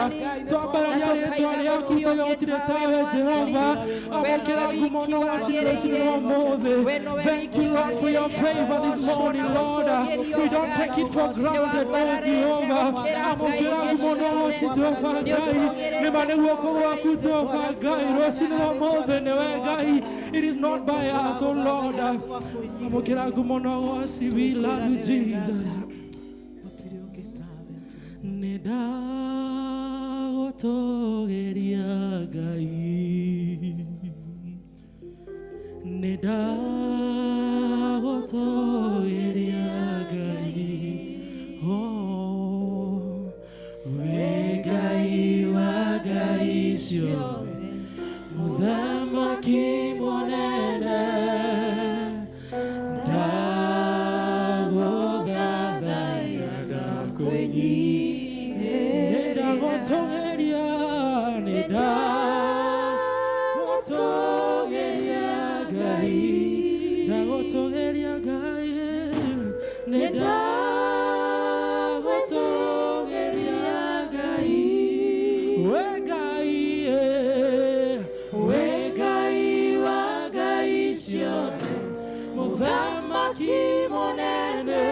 Thank you, Lord, for your favor this morning, Lord. We don't take it for granted, oh Jehovah. It is not by us, oh Lord. We love you, Jesus. Oh, we Ngai wa Ngai ciothe, Mũthamaki mũnene, ndagũthathaiya, ndakwĩnyihĩria, nĩndagũtũgĩria, nĩndagũtũgĩria Ngai, ndagũtũgĩria Ngai, nĩndagũtũgĩria Ngai, we Ngai, we Ngai wa Ngai ciothe, Mũthamaki mũnene,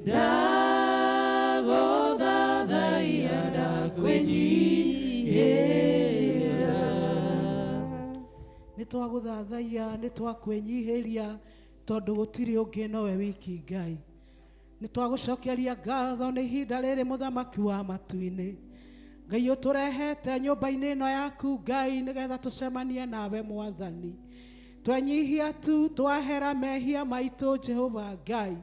ndagũthathaiya, ndakwĩnyihĩria. Nĩ twagũthathaiya, nĩ twakwĩnyihĩria, tondũ gũtirĩ ũngĩ nowe wiki Ngai. Nĩ twagũcokeria ngatho nĩ ihinda rĩrĩ mũthamaki wa matu-inĩ. Ngai ũtũrehete nyũmba-inĩ ĩno yaku Ngai nĩgetha tũcemanie nawe Mwathani. Twenyihia tu twahera mehia maitũ Jehova Ngai.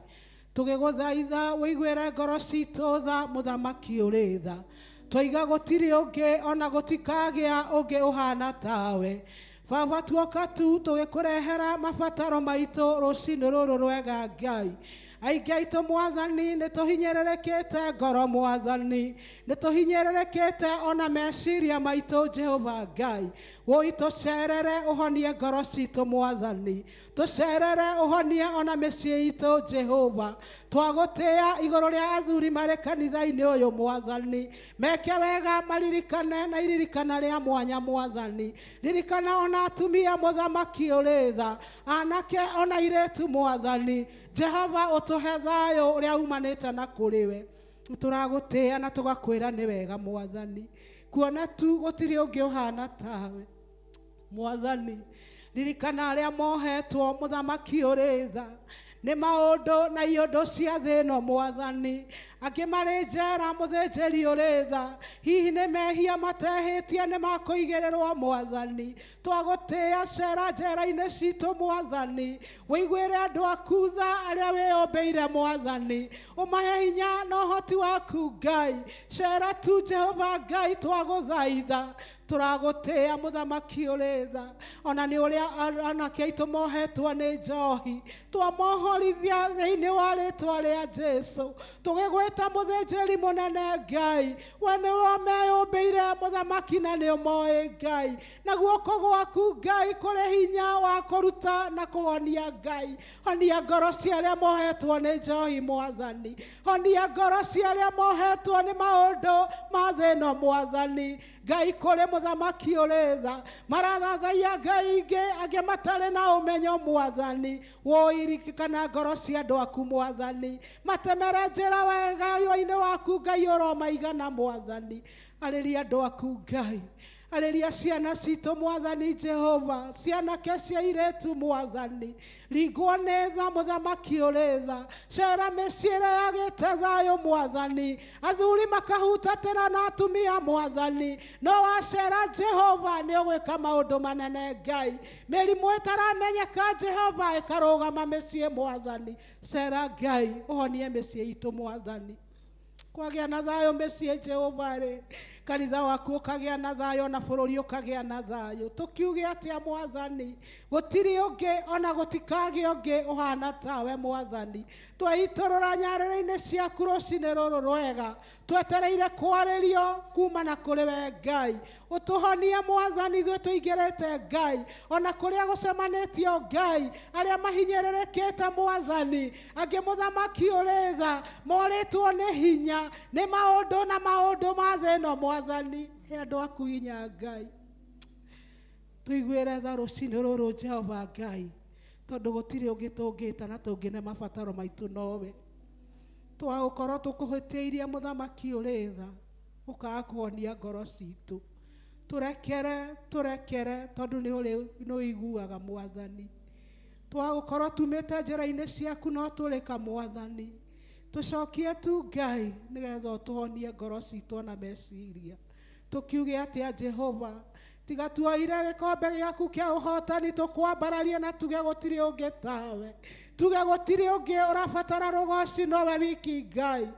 Tũgĩgũthaitha wĩiguĩre ngoro citũ tha mũthamaki ũrĩ tha. Twaiga gũtirĩ ũngĩ ona gũtikagĩa ũngĩ ũhana tawe. Baba tuoka tu tũgĩkũrehera mabataro maitũ rũcinĩ rũrũ rwega Ngai. Aingĩ aitũ mwathani nĩ tũhinyĩrĩrĩkĩte ngoro mwathani, nĩ tũhinyĩrĩrĩkĩte ona meciria maitũ Jehova Ngai. Wũi tũcerere ũhonie ngoro citũ mwathani, tũcerere ũhonie ona mĩciĩ itũ Jehova. Twagũtĩĩa igũrũ rĩa athuri marĩ kanitha-inĩ ũyũ mwathani, meke wega maririkane na iririkana rĩa mwanya mwathani. Ririkana ona atumia mũthamaki ũrĩ tha, anake ona airĩtu mwathani. Jehova ũtũhe thayũ ũrĩa umanĩte na kũrĩ we. Tũragũtĩĩa na tũgakwĩra nĩ wega mwathani, kuona tu gũtirĩ ũngĩ ũhana tawe mwathani. Ririkana arĩa mohetwo mũthamaki ũrĩ tha nĩ maũndũ na iũndũ cia thĩ ĩno mwathani. Angĩ marĩ njera mũthĩnjĩri ũrĩ tha, hihi nĩ mehia matehĩtie nĩ makũigĩrĩrwo mwathani. Twagũtĩĩa cera njera-inĩ citũ mwathani, wĩiguĩre andũ aku tha arĩa wĩyũmbĩire mwathani, ũmahe hinya na ũhoti waku Ngai. Cera tu Jehova Ngai, twagũthaitha, tũragũtĩĩa mũthamaki ũrĩ tha. Ona nĩ ũrĩa anake aitũ mohetwo nĩ njohi, twamohorithia thĩinĩ wa rĩtwa rĩa Jesu. Tũgĩgwĩta mũthĩnjĩri mũnene Ngai, we nĩwe meyũmbĩire mũthamaki na nĩ ũmoĩ Ngai. Na guoko gwaku Ngai kũrĩ hinya wa kũruta na kũhonia Ngai. Honia ngoro cia arĩa mohetwo nĩ njohi mwathani, honia ngoro cia arĩa mohetwo nĩ maũndũ ma thĩ ĩno mwathani. Ngai kũrĩ mũthamaki ũrĩ tha, marathathaiya Ngai ingĩ angĩ matarĩ na ũmenyo mwathani. Wũi ririkana ngoro cia andũ aku mwathani, matemere njĩra wega-inĩ waku Ngai ũromaigana mwathani. Arĩria andũ aku Ngai, arĩria ciana citũ mwathani Jehova, cianake cia airĩtu mwathani. Ringwo nĩ tha mũthamaki ũrĩ tha, cera mĩciĩ ĩrĩa yagĩte thayũ mwathani. Athuri makahutatĩra na atumia mwathani, no wacera Jehova nĩ ũgwĩka maũndũ manene Ngai. Mĩrimũ ĩtaramenyeka Jehova ĩkarũgama mĩciĩ mwathani. Cera Ngai ũhonie mĩciĩ itũ mwathani, kwagĩa na thayũ mĩciĩ Jehova rĩ, kanitha waku ũkagĩa na thayũ na bũrũri ũkagĩa na thayũ. Tũkiuge atĩa mwathani, gũtirĩ ũngĩ ona gũtikagĩa ũngĩ ũhana tawe mwathani. Tweitũrũra nyarĩrĩ-inĩ ciaku rũcinĩ rũrũ rwega, twetereire kwarĩrio kuma na kũrĩ we Ngai. Ũtũhonie mwathani ithuĩ tũingĩrĩte Ngai, ona kũrĩa gũcemanĩtio Ngai, arĩa mahinyĩrĩrĩkĩte mwathani, angĩ mũthamaki ũrĩ tha morĩtwo nĩ hinya nĩ maũndũ na maũndũ ma thĩ ĩno mwathani. He andũ aku hinya Ngai, tũiguĩre tha rũcinĩ rũrũ Jehova Ngai, tondũ gũtirĩ ũngĩ tũngĩta na tũngĩne mabataro maitũ nowe. Twagũkorwo tũkũhĩtĩirie mũthamaki ũrĩ tha, ũkaga kũhonia ngoro citũ. Tũrekere, tũrekere, tondũ nĩ ũrĩ nĩ ũiguaga mwathani. Twagũkorwo tumĩte njĩra-inĩ ciaku no tũrĩka mwathani. Tũcokie tu Ngai nĩgetha ũtũhonie ngoro citũ ona meciria. Tũkiuge atĩa Jehova, tiga tuoire gĩkombe gĩaku kĩa ũhotani tũkwambararie na tuge gũtirĩ ũngĩ tawe, tuge gũtirĩ ũngĩ ũrabatara rũgoci nowe wiki Ngai.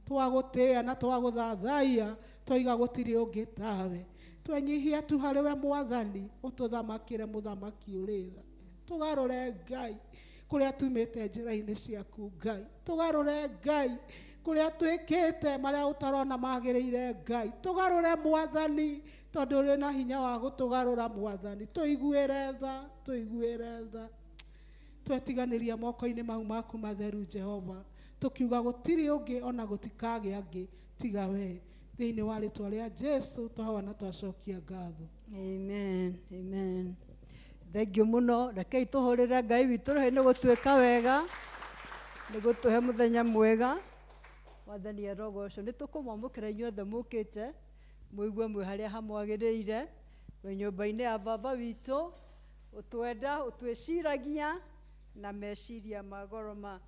Twagũtĩĩa na twagũthathaiya, twaiga gũtirĩ ũngĩ tawe. Twenyihia tu harĩ we mwathani, ũtũthamakĩre mũthamaki ũrĩ tha. Tũgarũre Ngai kũrĩa tumĩte njĩra-inĩ ciaku Ngai, tũgarũre Ngai kũrĩa twĩkĩte marĩa ũtarona magĩrĩire Ngai. Tũgarũre mwathani, tondũ ũrĩ na hinya wa gũtũgarũra mwathani. Tũiguĩre tha, tũiguĩre tha. Twetiganĩria moko-inĩ mau maku matheru Jehova, tũkiuga gũtirĩ ũngĩ ona gũtikagĩa angĩ tiga we. Thĩinĩ wa rĩtwa rĩa Jesu twahoya na twacokia ngatho. Amen, amen. Thengiũ mũno. Rekei tũhũrĩre Ngai witũ rũhĩ nĩ gũtuĩka wega, nĩ gũtũhe mũthenya mwega. Mwathani arogocwo. Nĩ tũkũmwamũkĩra inyuothe mũkĩte, mũigue mwĩ harĩa hamwagĩrĩire, mwĩ nyũmba-inĩ ya baba witũ, ũtwenda, ũtwĩciragia na meciria ma goro ma,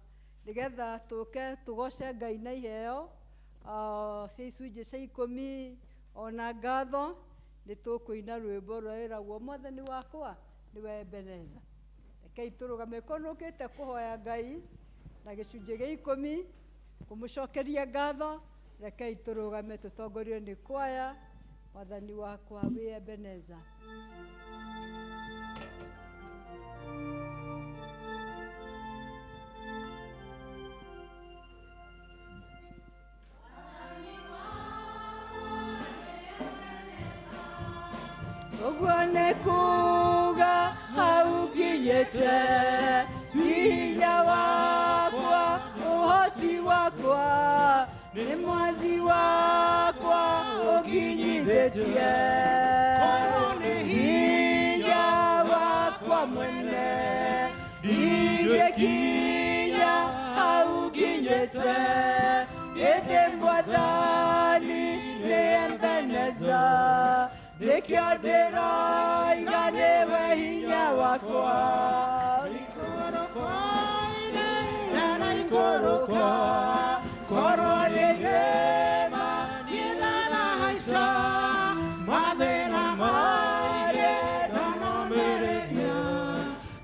nĩgetha tũke tũgoce Ngai na iheo cia icunjĩ cia ikũmi ona ngatho. Nĩ tũkũina rwĩmbo rwĩragwo mwathani wakwa nĩwe Ebeneza. Rekei tũrũgame korwo nũkĩte kũhoya Ngai na gĩcunjĩ gĩa ikũmi kũmũcokeria ngatho. Rekei tũrũgame tũtongorio nĩ kwaya, mwathani wakwa wĩ Ebeneza. Ũguo nĩ kuga hau nginyĩte ti hinya wakwa ũhoti wakwa nĩ mwathi wakwa ũnginyithĩtie. Hinya wakwa mwene ndingĩkinya hau nginyĩte ĩndĩ mwathani nĩ Ebeneza nĩkĩo ndĩroiga nĩwe hinya wakwa. Ndanaikũrũka korwo nĩ irĩma niĩ ndanahaica mathĩna maingĩ ndanomĩrĩria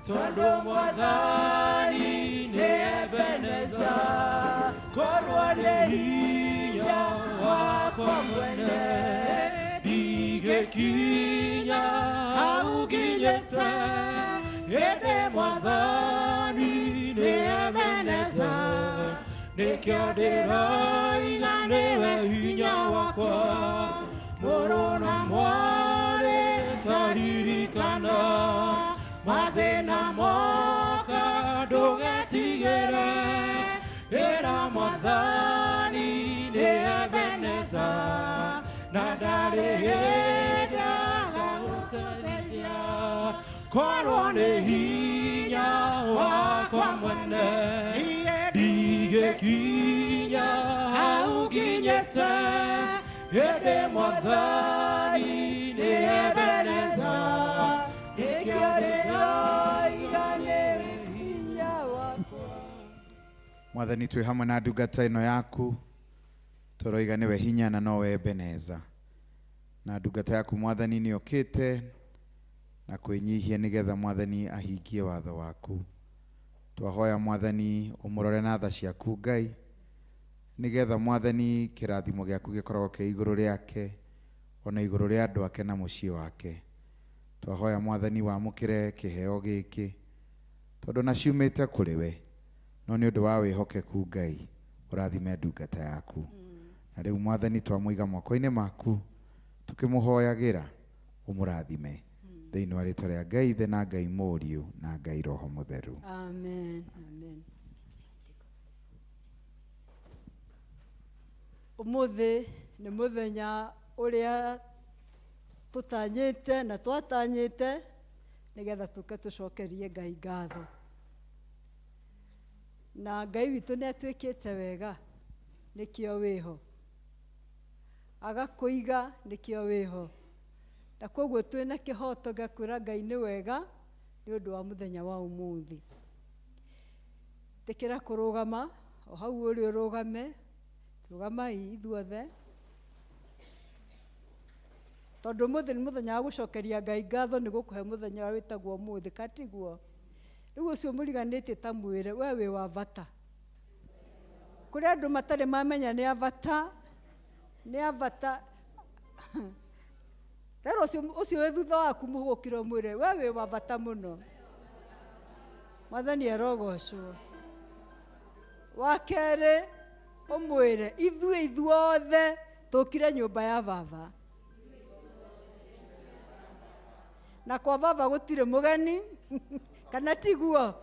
tondũ mwathani nĩ Ebeneza korwo nĩ hinya wakwa mwene ndingĩkinya hau nginyĩte ĩndĩ mwathani nĩ Ebeneza nĩkĩo ndĩroiga nĩwe hinya wakwa. Mũrũ na mwarĩ taririkana mathĩna moka ndũgetigĩre ĩra mwathani nĩ Ebeneza na ndarĩ hĩndĩ agagũteithia korwo nĩ hinya wakwa mwene ndingĩkinya hau nginyĩte ĩndĩ mwathani nĩ Ebeneza nĩkĩo ndĩroiga nĩwe hinya wakwa. Mwathani twĩ hamwe na ndungata ĩno yaku tũroiga nĩwe hinya na nowe Ebeneza na ndungata yaku mwathani nĩ ũkĩte na kwĩnyihia nĩgetha mwathani ahingie watho waku. Twahoya mwathani ũmũrore na tha ciaku Ngai nĩgetha mwathani kĩrathimo gĩaku gĩkoragwo kĩ igũrũ rĩake ona igũrũ rĩa andũ ake na mũciĩ wake. Twahoya mwathani wamũkĩre kĩheo gĩkĩ tondũ na ciumĩte kũrĩ we no nĩ ũndũ wa wĩhokeku Ngai ũrathime ndungata yaku. Na rĩu mwathani twamũiga moko-inĩ maku tukĩmũhoyagĩra ũmũrathime thĩinĩ wa rĩtwa rĩa Ngai Ithe na Ngai Mũriũ na Ngai Roho Mũtheru. Amen. Amen. Ũmũthĩ nĩ mũthenya ũrĩa tũtanyĩte na twatanyĩte nĩgetha tũke tũcokerie Ngai ngatho. Na Ngai witũ nĩ atuĩkĩte wega nĩkĩo wĩho, agakũiga nĩkĩo wĩho, na koguo twĩna kĩhoto gĩa kwĩra Ngai nĩ wega nĩ ũndũ wa mũthenya wa ũmũthĩ. Tĩkĩra kũrũgama o hau ũrĩ ũrũgame, rũgamai ithuothe tondũ ũmũthĩ nĩ mũthenya wa gũcokeria Ngai ngatho nĩ gũkũhe mũthenya ũrĩa wĩtagwo ũmũthĩ katiguo. Rĩu ũcio mũriganĩtie ta mwĩre we wĩ wa bata. Kũrĩ andũ matarĩ mamenya nĩ a bata, nĩ a bata. Rero ũcio wĩ thutha waku mũhũgũkĩre ũmwĩre we wĩ wa bata mũno. Mwathani arogocwo. Wa kerĩ ũmwĩre ithuĩ ithuothe tũkire nyũmba ya baba. Na kwa baba gũtirĩ mũgeni kana tiguo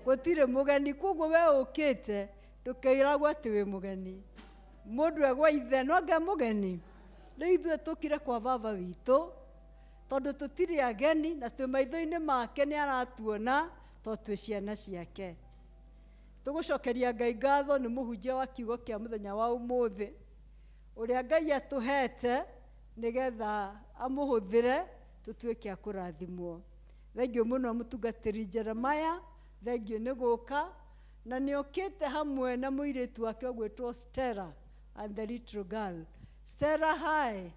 gũtirĩ mũgeni koguo we ũkĩte ndũkeiragwo atĩ wĩ mũgeni. Mũndũ egwa ithe no nge mũgeni. Rĩu ithuĩ tũkire kwa baba witũ tondũ tũtirĩ ageni na twĩ maitho-inĩ make nĩ aratuona tondũ twĩ ciana ciake. Tũgũcokeria Ngai ngatho nĩ mũhunjia wa kiugo kĩa mũthenya wa ũmũthĩ ũrĩa Ngai atũhete nĩgetha amũhũthĩre tũtuĩke a kũrathimwo. Thengiũ mũno mũtungatĩri Jeremiah, thengiũ nĩ gũka na nĩ okĩte hamwe na mũirĩtu wake ũgwĩtwo Stella and the little girl. Stella, hi.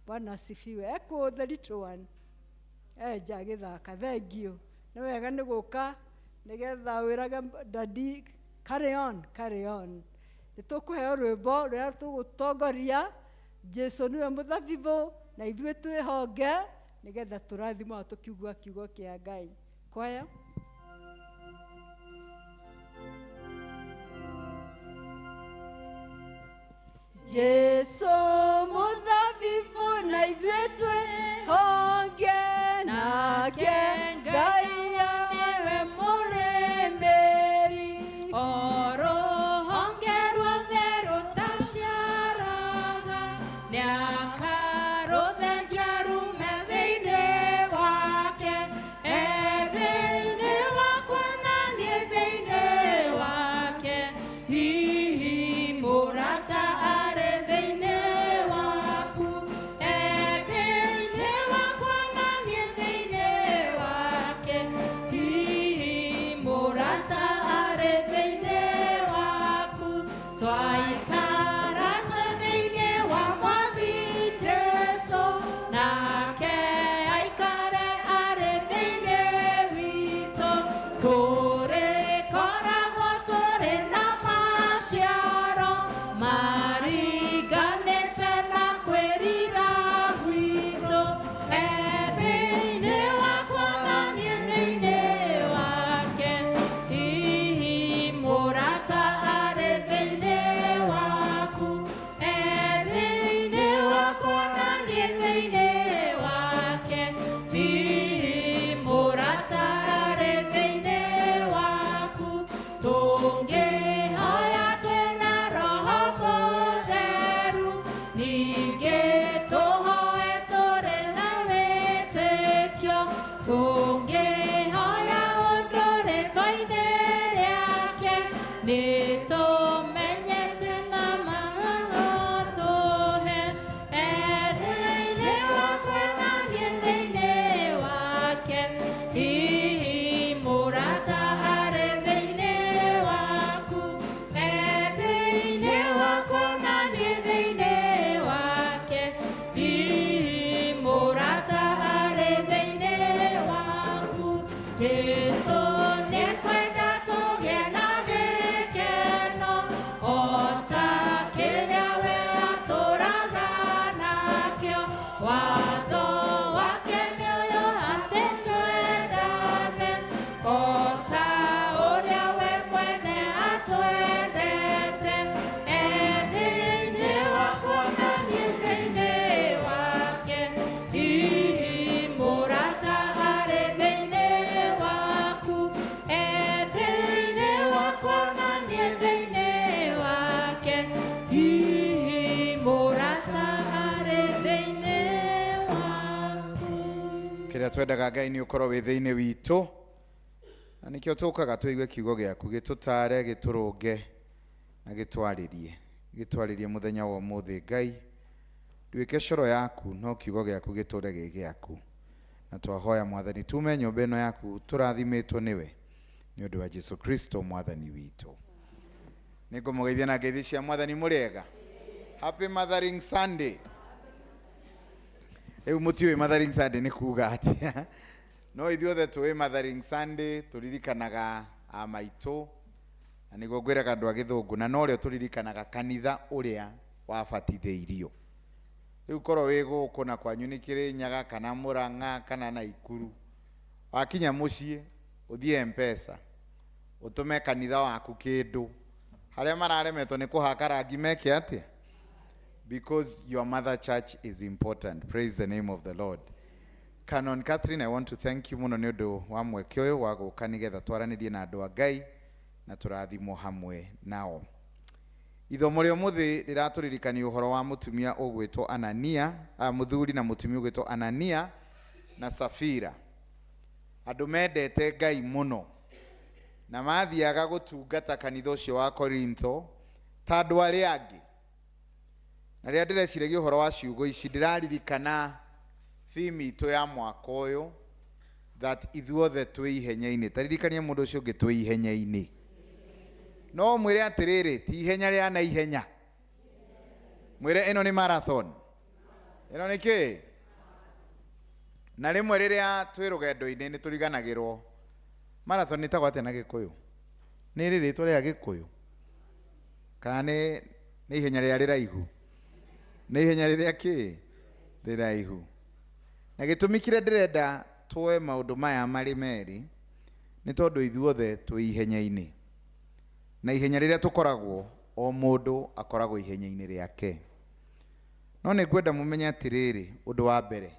Bwana asifiwe. Eko the little one. Nja agĩthaka. Thengiũ. Nĩ wega nĩ gũka nĩgetha wĩrage daddy carry on, carry on. Nĩ tũkũheo rwĩmbo rũrĩa tũgũtongoria Jesu nĩwe mũthabibũ na ithuĩ twĩ honge nĩgetha tũrathimwo tũkiugua kiugo kĩa Ngai. Kwaya. Jesu mũthabibũ na ithuĩ twĩ honge. Twaikara twĩ thĩinĩ wa Mwathi Jesũ, nake aikare arĩ thĩinĩ witũ. Tũrĩkoragwo tũrĩ na maciaro maringanĩte na kwĩrira gwitũ. E thĩinĩ wakwa na niĩ thĩinĩ wake, hihi mũrata arĩ thĩinĩ waku. E thĩinĩ wakwa na niĩ thĩinĩ wake, hihi mũrata arĩ thĩinĩ waku. Tũngĩhoya twĩna Roho Mũtheru, ningĩ tũhoe tũrĩ na wĩtĩkio. Tũngĩhoya ũndũ rĩĩtwa-inĩ rĩake, nĩtũmenye twĩna ma tũhe. E thĩinĩ wakwa na niĩ thĩinĩ wake, hihi mũrata arĩ thĩinĩ waku. E thĩinĩ wakwa na niĩ thĩinĩ wake, hihi mũrata arĩ thĩinĩ waku. Jesũ nĩekwenda tũgĩe na gĩkeno o ta kĩrĩa we atũũraga nakĩo. Watho wake nĩ ũyũ atĩ twendane o ta ũrĩa we mwene atwendete. E thĩinĩ wakwa na niĩ thĩinĩ wake, hihi mũrata arĩ thĩinĩ waku. E thĩinĩ wakwa na niĩ thĩinĩ wake, hihi mũrata arĩ thĩinĩ waku. Kĩrĩa twendaga Ngai nĩ ũkorwo wĩ thĩinĩ witũ, na nĩkĩo tũkaga tũigue kiugo gĩaku gĩtũtare, gĩtũrũnge na gĩtwarĩrie, gĩtwarĩrie mũthenya wa ũmũthĩ. Ngai, nduĩke coro yaku, no kiugo gĩaku gĩtũre gĩ gĩaku. Na twahoya Mwathani tume nyũmba ĩno yaku tũrathimĩtwo nĩwe, nĩ ũndũ wa Jesu Kristo Mwathani witũ. Nĩngũmũgeithia na ngeithi cia Mwathani. Mũrĩega? Happy Mothering Sunday. Rĩu mũtiũĩ Mothering Sunday nĩ kuga atĩa, no ithuothe tũĩ Mothering Sunday tũririkanaga a maitũ, na nĩguo ngwĩraga andũ a gĩthũngũ, na norĩo tũririkanaga kanitha ũrĩa wabatithĩirio. Rĩu korwo wĩ gũkũ na kwanyu nĩ Kĩrĩnyaga kana Mũrang'a kana Naikuru, wakinya mũciĩ ũthiĩ M-Pesa ũtũme kanitha waku kĩndũ, harĩa mararemetwo nĩ kũhaka rangi meke atĩa, because your mother church is important. Praise the name of the Lord. Canon Catherine, I want to thank you mũno nĩ ũndũ wa mweke ũyũ wa gũka nĩgetha twaranĩrie na andũ a Ngai na tũrathimwo hamwe nao. Ithomo rĩa ũmũthĩ rĩratũririkania ũhoro wa mũtumia ũgwĩtwo Anania, mũthuri na mũtumia ũgwĩtwo Anania na Safira. Andũ mendete Ngai mũno na mathiaga gũtungata kanitha ũcio wa Korintho ta andũ arĩa angĩ. Na rĩrĩa ndĩreciragia ũhoro wa ciugo ici, ndĩraririkana theme itũ ya mwaka ũyũ, that ithuothe twĩ ihenya-inĩ. Taririkania mũndũ ũcio ũngĩ, twĩ ihenya-inĩ. No mwĩre atĩrĩrĩ, ti ihenya rĩa na ihenya, mwĩre ĩno nĩ marathon, ĩno nĩ kĩ. Na rĩmwe rĩrĩa twĩ rũgendo-inĩ nĩ tũriganagĩrwo. Marathon ĩtagwo atĩa na Gĩkũyũ? Nĩ rĩ rĩtwa rĩa Gĩkũyũ kana nĩ ihenya rĩrĩa rĩraihu? Nĩ ihenya rĩrĩa kĩ rĩraihu. Na gĩtũmi kĩrĩa ndĩrenda tuoe maũndũ maya marĩ merĩ nĩ tondũ ithuothe twĩ ihenya-inĩ, na ihenya rĩrĩa tũkoragwo, o mũndũ akoragwo ihenya-inĩ rĩake. No nĩ ngwenda mũmenye atĩrĩrĩ, ũndũ wa mbere,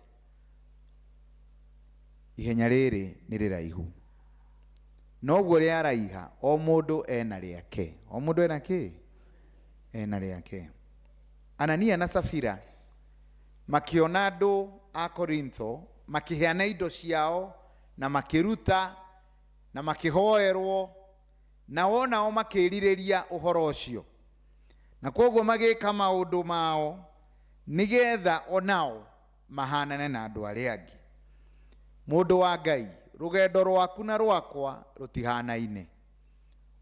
ihenya rĩrĩ nĩ rĩraihu, noguo rĩaraiha, o mũndũ ena rĩake, o mũndũ ena kĩ, ena rĩake. Anania na Safira makĩona andũ a Korintho makĩheana indo ciao na makĩruta na makĩhoerwo, nao nao makĩrirĩria ũhoro ũcio, na koguo magĩka maũndũ mao nĩgetha onao mahanane na andũ arĩa angĩ. Mũndũ wa Ngai, rũgendo rwaku na rwakwa rũtihanaine.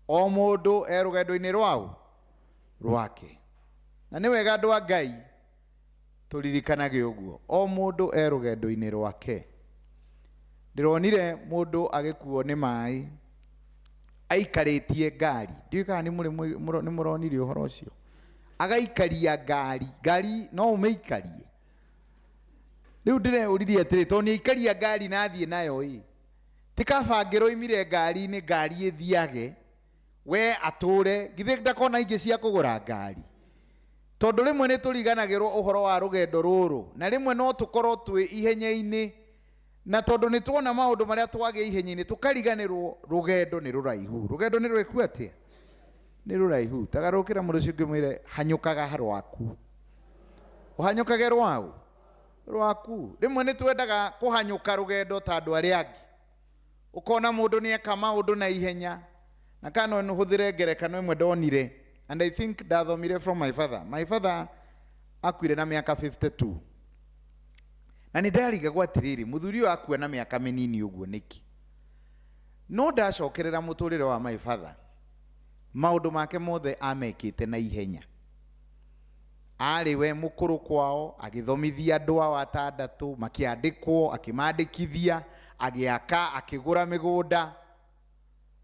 O mũndũ e rũgendo-inĩ rwao. Rwake. Na nĩ wega andũ a Ngai tũririkanage ũguo, o mũndũ e rũgendo-inĩ rwake. Ndĩronire mũndũ agĩkuo nĩ maĩ aikarĩtie ngari, ndiũĩ kana nĩ mũronire ũhoro ũcio. Agaikaria ngari, ngari no ũmĩikarie. Rĩu ndĩreũririe atĩrĩ, tondũ nĩ aikaria ngari na athiĩ nayo ĩ, ti kaba angĩroimire ngari-inĩ ngari ĩthiage, we atũre, githĩ ndakona ingĩ cia kũgũra ngari. Tondũ rĩmwe nĩ tũriganagĩrwo ũhoro wa rũgendo rũrũ, na rĩmwe no tũkorwo twĩ ihenya-inĩ, na tondũ nĩ tuona maũndũ marĩa twagĩa ihenya-inĩ tũkariganĩrwo rũgendo nĩ rũraihu. Rũgendo nĩ rwĩku atĩa? Nĩ rũraihu. Tagarũkĩra mũndũ ũcio ũngĩ mwĩre hanyũkaga rwaku. Ũhanyũkage rwaũ? Rwaku. Rĩmwe nĩ twendaga kũhanyũka rũgendo ta andũ arĩa angĩ. Ũkona mũndũ nĩ eka maũndũ na ihenya. Na kana no hũthĩre ngerekano ĩmwe ndonire, and I think ndathomire from my father. My father akuire na mĩaka 52. Na nĩ ndarigagwo atĩrĩrĩ, mũthuri ũyũ akua na mĩaka mĩnini ũguo nĩkĩ? No ndacokerera mũtũrĩre wa my father, maũndũ make mothe amekĩte na ihenya. Arĩ we mũkũrũ kwao, agĩthomithia andũ ao atandatũ, makĩandĩkwo, akĩmandĩkithia, agĩaka, akĩgũra mĩgũnda.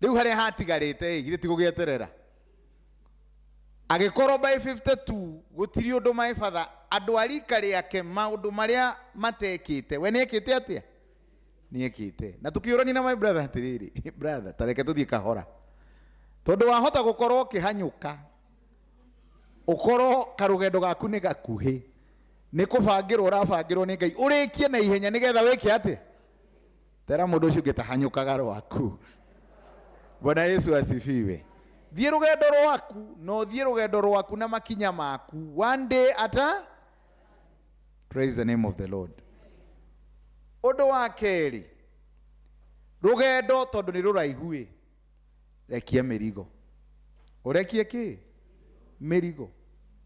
Rĩu harĩa hatigarĩte ĩ, githĩ ti gũgĩeterera? Agĩkorwo by 52 gũtirĩ ũndũ my father, andũ a rika rĩake maũndũ marĩa matekĩte, we nĩekĩte atĩa? Nĩekĩte. Na tũkĩũrania na my brother atĩrĩrĩ, brother, ta reke tũthiĩ kahora. Tondũ wahota gũkorwo ũkĩhanyũka, ũkorwo karũgendo gaku nĩ gakuhĩ, nĩ kũbangĩrwo ũrabangĩrwo nĩ Ngai, ũrĩkie na ihenya nĩgetha wĩke atĩa? Tera mũndũ ũcio ũngĩ ta hanyũkaga rwaku. Bwana Yesu asifiwe. Thiĩ rũgendo rwaku, na ũthiĩ rũgendo rwaku na makinya maku. One day ata? Praise the name of the Lord. Ũndũ wa kerĩ, rũgendo tondũ nĩ rũraihu ĩ, rekia mĩrigo. Ũrekie kĩ? Mĩrigo.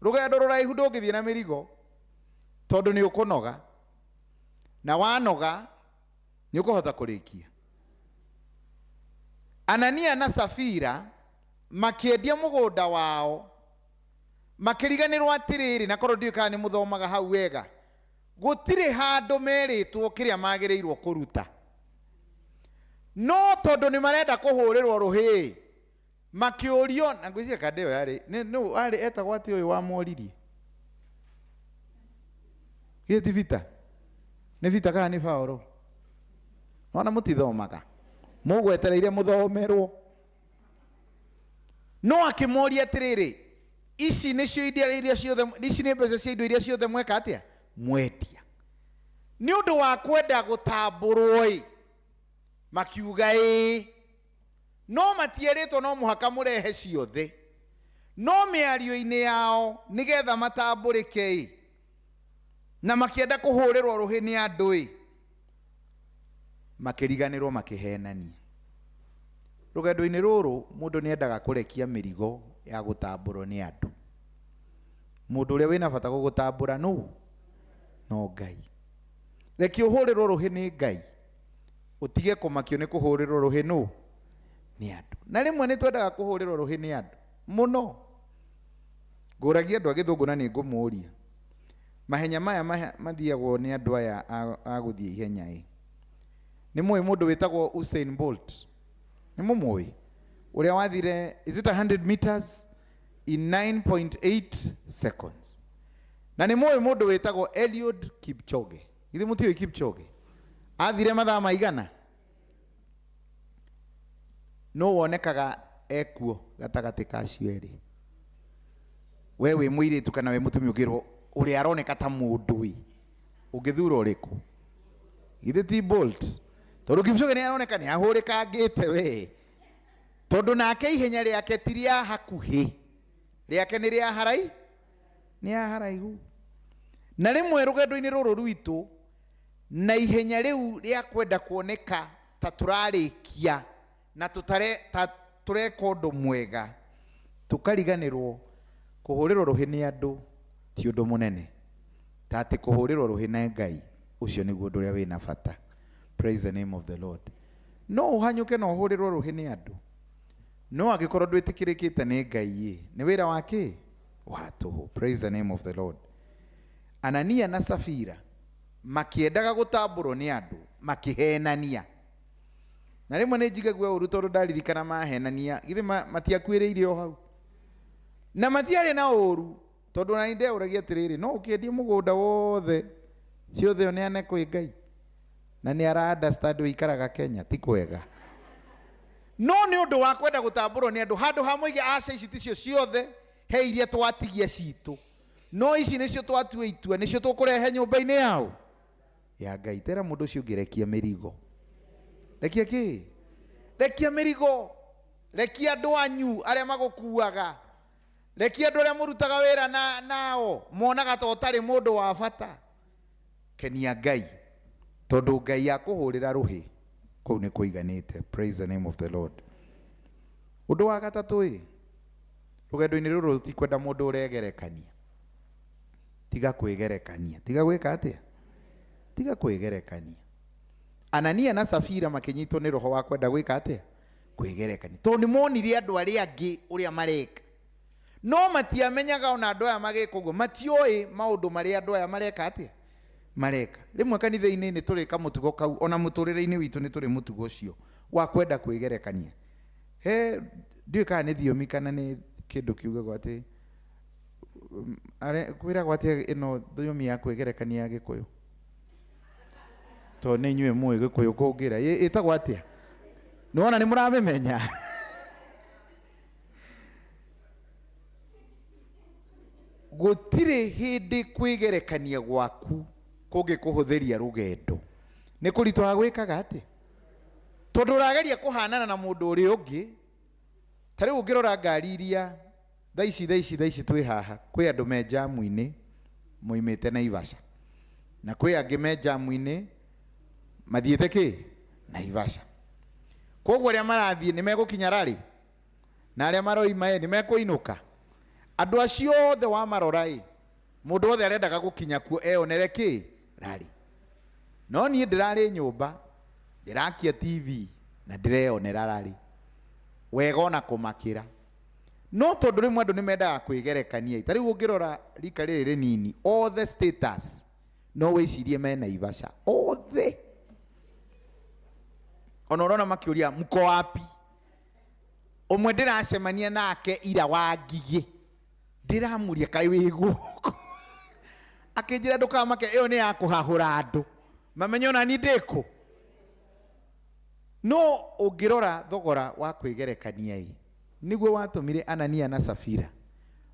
Rũgendo rũraihu ndũngĩthiĩ na mĩrigo tondũ nĩ ũkũnoga, na wanoga nĩ ũkũhota kũrĩkia. Anania na Safira makĩendia mũgũnda wao, makĩriganĩrwo atĩrĩrĩ, na korwo ndiũĩ kana nĩ mũthomaga hau wega, gũtirĩ handũ merĩtwo kĩrĩa magĩrĩirwo kũruta. No tondũ nĩ marenda kũhũrĩrwo rũhĩ, makĩũrio, na ngwĩciria kanda ĩyo yarĩ, nĩ arĩ etagwo atĩ ũyũ wamoririe? Githĩ ti Bita? Nĩ Bita kana nĩ Paũlũ? Ona mũtithomaga, mũgwetereire mũthomerwo. No akĩmoria atĩrĩrĩ, ici nĩcio indo iria ciothe, ici nĩ mbeca cia indo iria ciothe mweka atĩa? Mwendia. Nĩ ũndũ wa kwenda gũtambũrwo ĩ, makiuga ĩĩ, no matierĩtwo no mũhaka mũrehe ciothe. No mĩario-inĩ yao nĩgetha matambũrĩke ĩ, na makĩenda kũhũrĩrwo rũhĩ nĩ andũ ĩ, makĩriganĩrwo makĩhenania. Rũgendo-inĩ rũrũ mũndũ nĩ endaga kũrekia mĩrigo ya gũtambũrwo nĩ andũ. Mũndũ ũrĩa wĩna bata gũgũtambũra nũ? No Ngai. Reke ũhũrĩrwo rũhĩ nĩ Ngai, ũtige kũmakio nĩ kũhũrĩrwo rũhĩ nũ? Nĩ andũ. Na rĩmwe nĩ twendaga kũhũrĩrwo rũhĩ nĩ andũ mũno. Ngũragia andũ a Gĩthũngũ na nĩ ngũmũria, mahenya maya mathiagwo nĩ andũ aya a gũthiĩ ihenya ĩ, nĩ mũĩ mũndũ wĩtagwo Usain Bolt? Nĩ mũmũĩ? Ũrĩa wathire, is it 100 meters in 9.8 seconds? Na nĩ mũĩ mũndũ wĩtagwo Eliud Kipchoge? Githĩ mũtiũĩ Kipchoge? Athire mathaa maigana? No wonekaga ekuo gatagatĩ ka acio erĩ. We wĩ mũirĩtu kana wĩ mũtumia ũngĩrwo ũrĩa aroneka ta mũndũ ĩ, ũngĩthura ũrĩkũ? Githĩ ti Bolt? Tondũ Kipchoge nĩ aroneka nĩ ahũrĩkangĩte we. Tondũ nake ihenya rĩake ti rĩa hakuhĩ, rĩake nĩ rĩa harai, nĩ ya haraihu. Na rĩmwe rũgendo-inĩ rũrũ rwitũ, na ihenya rĩu rĩa kwenda kuoneka ta tũrarĩkia na tũtare ta tũreka ũndũ mwega, tũkariganĩrwo kũhũrĩrwo rũhĩ nĩ andũ ti ũndũ mũnene, ta atĩ kũhũrĩrwo rũhĩ na Ngai, ũcio nĩguo ũndũ ũrĩa wĩna bata. Praise the name of the Lord. No ũhanyũke na ũhũrĩrwo rũhĩ nĩ andũ, no angĩkorwo ndwĩtĩkĩrĩkĩte nĩ Ngai ĩ, nĩ wĩra wa kĩ? Wa tũhũ. Praise the name of the Lord. Anania na Safira makĩendaga gũtambũrwo nĩ andũ, makĩhenania. Na rĩmwe nĩ njigagua ũru tondũ ndaririkana mahenania, githĩ matiakuĩrĩire o hau. Na matiarĩ na ũru, tondũ ona nĩndeũragia atĩrĩrĩ, no ũkĩendie mũgũnda wothe ciothe ũneane kwĩ Ngai. Na nĩ ara understand ũikaraga Kenya, ti kwega. No nĩ ũndũ wa kwenda gũtambũrwo nĩ andũ, handũ ha moige aca ici ticio ciothe, he iria twatigia citũ. No ici nĩcio twatua itua, nĩcio tũkũrehe nyũmba-inĩ yao ya Ngai. Tera mũndũ ũcio ũngĩ, rekia mĩrigo. Rekia kĩ? Rekia mĩrigo. Rekia andũ anyu arĩa magũkuaga. Rekia andũ arĩa mũrutaga wĩra nao, monaga ta ũtarĩ mũndũ wa bata. Kenia Ngai, tondũ Ngai akũhũrĩra rũhĩ kũu nĩ kũiganĩte. Praise the name of the Lord. Ũndũ wa gatatũ ĩ, rũgendo-inĩ rũrũ tũtikwenda mũndũ ũregerekania. Tiga kwĩgerekania. Tiga gwĩka atĩa? Tiga kwĩgerekania. Anania na Safira makĩnyitwo nĩ roho wa kwenda gwĩka atĩa? Kwĩgerekania. Tondũ nĩ monire andũ arĩa angĩ ũrĩa mareka. No matiamenyaga ona andũ aya magĩka ũguo, matioĩ maũndũ marĩa andũ aya mareka atĩa? Mareka. Rĩmwe kanitha-inĩ nĩ tũrĩ kamũtugo kau, ona mũtũrĩre-inĩ witũ nĩ tũrĩ mũtugo ũcio wa kwenda kwĩgerekania. He, ndiũĩ kana nĩ thiomi kana nĩ kĩndũ kiugagwo atĩ, kwĩragwo atĩ ĩno thiomi ya kwĩgerekania ya Gĩkũyũ. Tondũ nĩ inyuĩ mũĩ Gĩkũyũ kũngĩra. Ĩtagwo atĩa? Nĩ wona nĩ mũramĩmenya? Gũtirĩ hĩndĩ kwĩgerekania gwaku kũngĩkũhũthĩria rũgendo. Nĩ kũritũha gwĩkaga atĩa? Tondũ ũrageria kũhanana na mũndũ ũrĩa ũngĩ. Ta rĩu ũngĩrora ngari iria thaa ici, thaa ici, thaa ici twĩ haha, kwĩ andũ me njamu-inĩ moimĩte Naivasha. Na kwĩ angĩ me njamu-inĩ mathiĩte kĩ? Naivasha. Koguo arĩa marathiĩ nĩ megũkinya rarĩ, na arĩa maroima ĩ nĩ mekũinũka. Andũ acio othe wamarora ĩ, mũndũ wothe arendaga gũkinya kuo eyonere kĩ? Rarĩ. No niĩ ndĩrarĩ nyũmba, ndĩrakia TV na ndĩreyonera rarĩ. Wega ona kũmakĩra. No tondũ rĩmwe andũ nĩ mendaga kwĩgerekania. Ta rĩu ũngĩrora rika rĩrĩ rĩnini, othe status no wĩcirie me Naivasha. Othe. Ona ũrona makĩũria mko wapi? Ũmwe ndĩracemania nake ira wa Ngigĩ. Ndĩramũria kaĩ wĩ gũkũ? Akĩnjĩra ndũkamake, ĩyo nĩ ya kũhahũra andũ. Mamenye ona niĩ ndĩ kũ. No ũngĩrora thogora wa kwĩgerekania ĩ, nĩguo watũmire Anania na Safira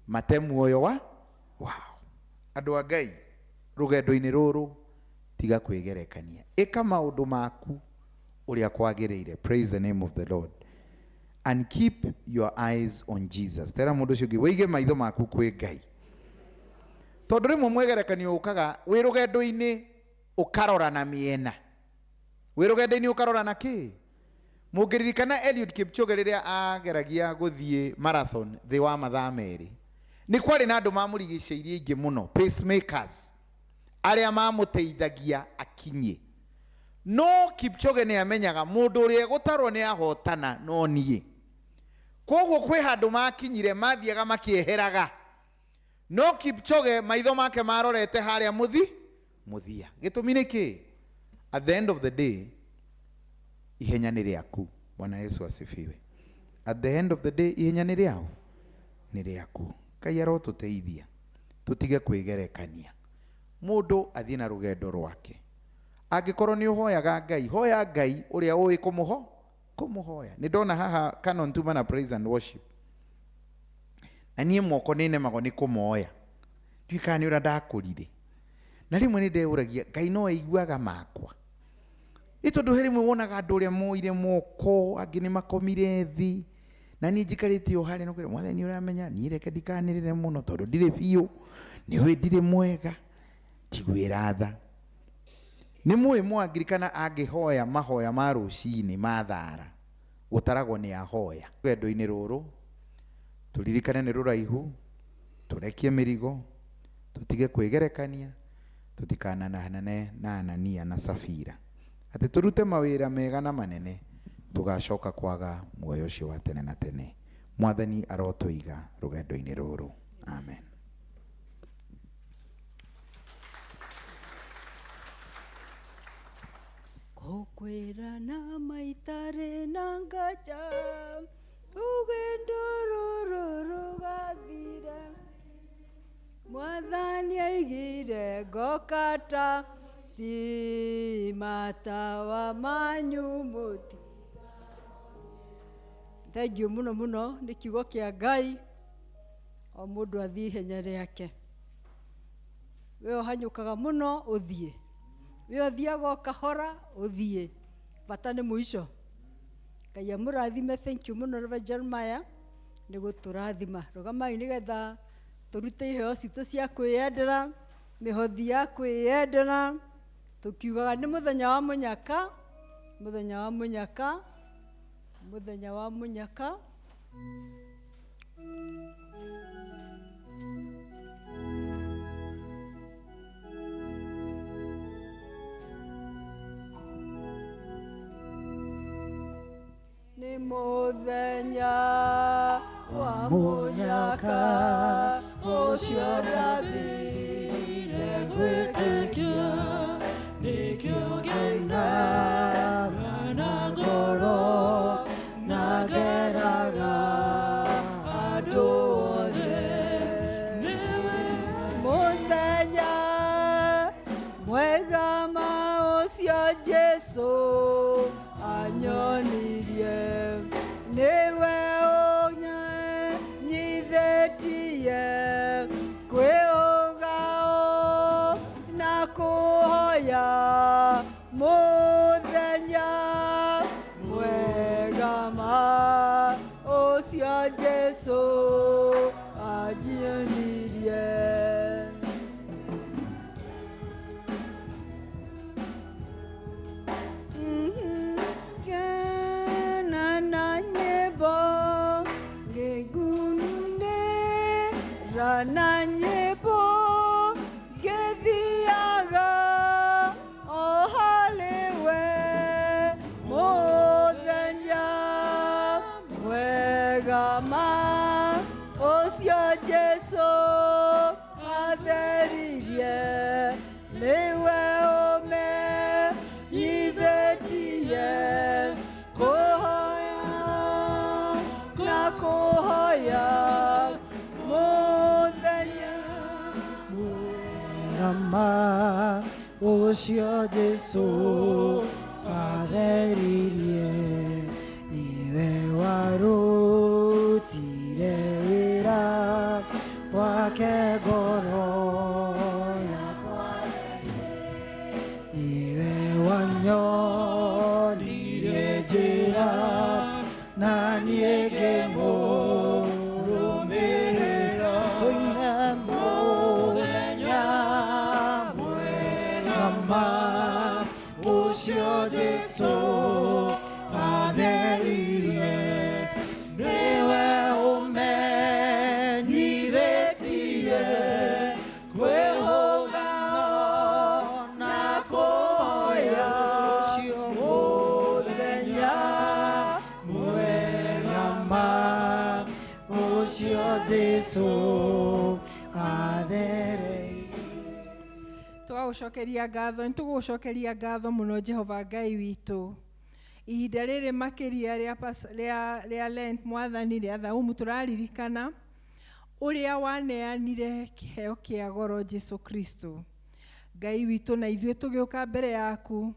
mate muoyo wa wao. Andũ a Ngai, rũgendo-inĩ rũrũ tiga kwĩgerekania. Ĩka maũndũ maku ũrĩa kwagĩrĩire. Praise the name of the Lord. And keep your eyes on Jesus. Tera mũndũ ũcio ũngĩ, wĩige maitho maku kwĩ Ngai. Tondũ rĩmwe mwĩgerekanio ũkaga wĩ rũgendo-inĩ ũkarora na mĩena. Wĩ rũgendo-inĩ ũkarora na kĩ? Mũngĩririkana Eliud Kipchoge rĩrĩa ageragia gũthiĩ marathon thĩ wa mathaa merĩ, nĩ kwarĩ na andũ mamũrigicĩirie aingĩ mũno, pacemakers, arĩa mamũteithagia akinye. No Kipchoge nĩ amenyaga mũndũ ũrĩa egũtarwo nĩ ahotana no niĩ. Koguo kwĩ handũ makinyire mathiaga makĩeheraga. No Kipchoge maitho make marorete harĩa mũthia. Gĩtũmi nĩ kĩ? At the end of the day, ihenya nĩ rĩaku. Bwana Yesu asifiwe. At the end of the day, ihenya nĩ rĩao? Nĩ rĩaku. Ngai arotũteithia tũtige kwĩgerekania. Mũndũ athiĩ na rũgendo rwake. Angĩkorwo nĩ ũhoyaga Ngai, hoya Ngai ũrĩa ũĩ kũmũhoya. Nĩ ndona haha Canon tuma na praise and worship. Na niĩ moko nĩ nemagwo nĩ kũmoya. Ndiũĩ kana nĩ ũrĩa ndakũrire. Na rĩmwe nĩ ndeũragia, Ngai no aiguaga makwa. Ĩ tondũ he rĩmwe wonaga andũ ũrĩa moire moko, angĩ nĩ makomire thĩ. Na niĩ njikarĩte o harĩa na kwĩra, Mwathani ũramenya, niĩ reke ndikanĩrĩre mũno tondũ ndirĩ biũ, nĩ ũĩ ndirĩ mwega, njiguĩra tha. Nĩ mũĩ Mũangirikana angĩhoya mahoya ma rũcinĩ ma thara, gũtaragwo nĩ ahoya. Rũgendo-inĩ rũrũ, tũririkane nĩ rũraihu, tũrekie mĩrigo, tũtige kwĩgerekania, tũtikananahanane na Anania na Safira. Atĩ tũrute mawĩra mega na manene, tũgacoka kwaga muoyo ũcio wa tene na tene. Mwathani arotũiga rũgendo-inĩ rũrũ. Amen. Kukwirana maitare na ngaja rugendo ruru rugathira Mwathani aigire ngokata ti matawa manyu muti. Thengiũ mũno mũno nĩ kiugo kĩa Ngai o mũndũ athiĩ ihenya rĩake. We ũhanyũkaga mũno ũthiĩ, we ũthiaga o kahora ũthiĩ, bata nĩ mũico. Ngai amũrathime. Thank you mũno Reverend Jeremiah nĩ gũtũrathima. Rũgamai nĩgetha tũrute iheo citũ cia kwĩyendera, mĩhothi ya kwĩyendera, tũkiugaga nĩ mũthenya wa mũnyaka, mũthenya wa mũnyaka, mũthenya wa mũnyaka. Nĩ mũthenya wa mũnyaka ũcio ndambire gwĩtĩkia, nĩkĩo ngenaga na ngoro na ngeraga andũ othe. Mũthenya mwega ma ũcio Jesũ anyonirie, nĩwe ũnyithĩtie kwĩũgao na kũhoya. Mũthenya mwega ma ũcio Jesũ anjonirie. Ngena na nyĩmbo ngĩngunĩra na nyĩmbo ngĩthiaga o harĩ we. Mũthenya mwega ma ũcio Jesũ atheririe, nĩwe ũmenyithĩtie kũhoya na kũhoya. Mũthenya mwega ma ũcio Jesũ atheririe, nĩwe warutire wĩra wake ngoro yakwa, nĩwe wanyonirie njĩra na niĩ ngĩmũrũmĩrĩra. Tũine mũthenya mwega ma ũcio Jesũ atheririe, nĩwe ũmenyithĩtie kwĩhũga na kũhoya. Ũcio mũthenya mwega ma ũcio Jesũ athereirie. Tũgagũcokeria ngatho, nĩ tũgũgũcokeria ngatho mũno Jehova Ngai witũ. Ihinda rĩrĩ makĩria rĩa Lent Mwathani, rĩa thaumu, tũraririkana ũrĩa waneanire kĩheo kĩa goro Jesu Kristo. Ngai witũ, na ithuĩ tũgĩũka mbere yaku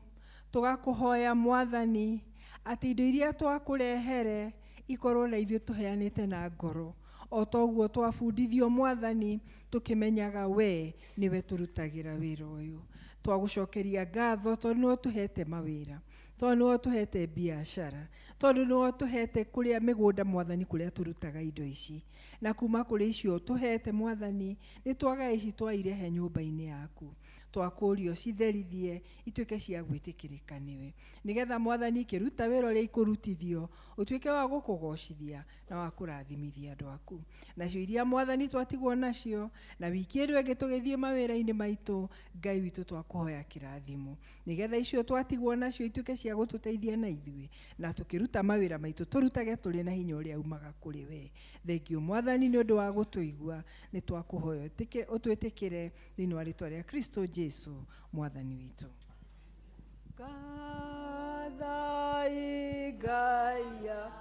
tũgakũhoya Mwathani atĩ indo iria twakũrehere ikorwo na ithuĩ tũheanĩte na ngoro o toguo twabundithio Mwathani, tũkĩmenyaga we nĩwe tũrutagĩra wĩra ũyũ. Twagũcokeria ngatho tondũ nĩwe ũtũhete mawĩra, tondũ nĩwe ũtũhete biacara, tondũ nĩwe ũtũhete kũrĩa mĩgũnda Mwathani, kũrĩa tũrutaga indo ici, na kuma kũrĩ icio ũtũhete Mwathani nĩ twagaya ici twairehe nyũmba-inĩ yaku. Twakũria ũcitherithie ituĩke cia gwĩtĩkĩrĩka nĩwe, nĩgetha Mwathani ikĩruta wĩra ũrĩa ikũrutithio ũtuĩke wa gũkũgocithia na wa kũrathimithia andũ aku. Nacio iria Mwathani twatigwo nacio na wiki ĩno ĩngĩ tũgĩthiĩ mawĩra-inĩ maitũ, Ngai witũ twakũhoya kĩrathimo, nĩgetha icio twatigwo nacio ituĩke cia gũtũteithia na ithuĩ, na tũkĩruta mawĩra maitũ tũrutage tũrĩ na hinya ũrĩa umaga kũrĩ we. Thengiũ Mwathani nĩ ũndũ wa gũtũigua, nĩ twakũhoya ũtwĩtĩkĩre thĩinĩ wa rĩtwa rĩa Kristo Jesu Mwathani witũ. Gathai Gaia.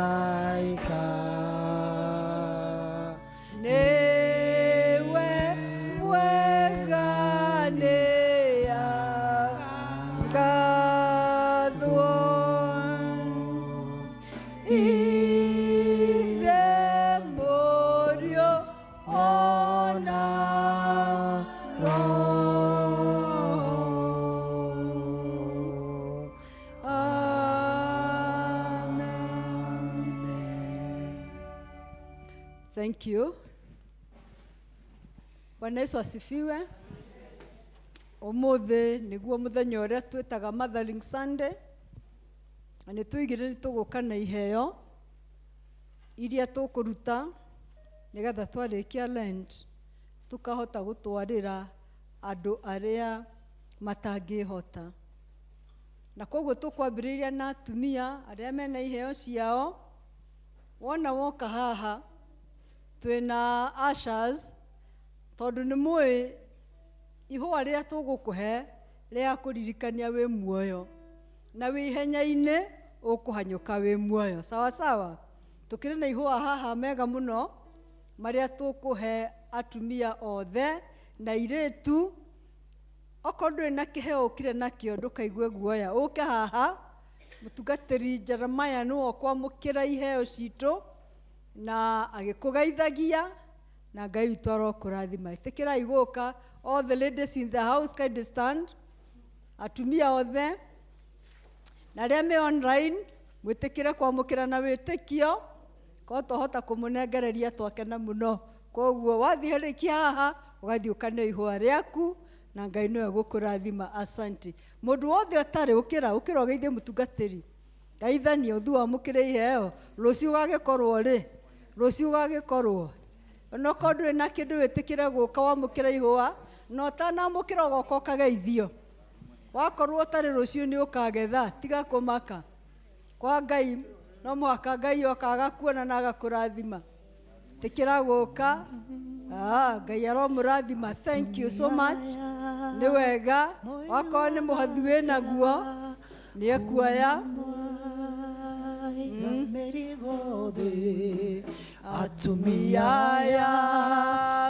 Araika Newe mweganea ngathwo Ithe Mũriũ ona Roho. Amen. Thank you. Bwana Yesu asifiwe. Umuthi niguo muthenya uria twitaga Mothering Sunday, na nĩ tuigire nĩ tũgũka na iheo iria tũkũruta nĩgetha twarĩkia Lent tukahota gũtwarĩra andũ arĩa matangĩhota. Na koguo tũkwambĩrĩria na atumia arĩa mena iheo ciao. Wona woka haha twĩna ushers, tondũ nĩ mũĩ ihũa rĩrĩa tũgũkũhe rĩa kũririkania wĩ muoyo, na wĩ ihenya-inĩ ũkũhanyũka wĩ muoyo. Sawa sawa. Tũkĩrĩ na ihũa haha mega mũno marĩa tũkũhe atumia othe na airĩtu. Okorwo ndũrĩ na kĩheo ũkire nakĩo ndũkaigue guoya, ũke haha. Mũtungatĩri Jeremiah nĩwe ũkwamũkĩra iheo citũ na agĩkũgeithagia, na Ngai witũ arokũrathima. Ĩtĩkĩrai gũka. All the ladies in the house, kindly stand. Atumia othe na arĩa me online, mwĩtĩkĩre kwamũkĩra na wĩtĩkio, korwo twahota kũmũnengereria twakena mũno. Koguo wathiĩ rĩkia haha ũgathiĩ ũkaneo ihũa rĩaku na Ngai nĩwe gũkũrathima. Asante. Mũndũ wothe ũtarĩ ũkĩra, ũkĩra ũgeithie mũtungatĩri, geithania ũthiĩ wamũkĩre iheo. Rũciũ ũgagĩkorwo rĩ, rũciũ ũgagĩkorwo onokorwo ndũrĩ na kĩndũ wĩtĩkĩre gũka wamũkĩra ihũa, na ũtanamũkĩra ũgoka ũkageithio. Wakorwo ũtarĩ rũciũ nĩ ũkagetha, tiga kũmaka. Kwa Ngai no mũhaka Ngai oka agakuona na agakũrathima. Tĩkĩra gũka. Ngai aromũrathima. Thank you so much. Nĩ wega. Wakorwo nĩ mũhothi wĩnaguo nĩ ekuoya. Atumia aya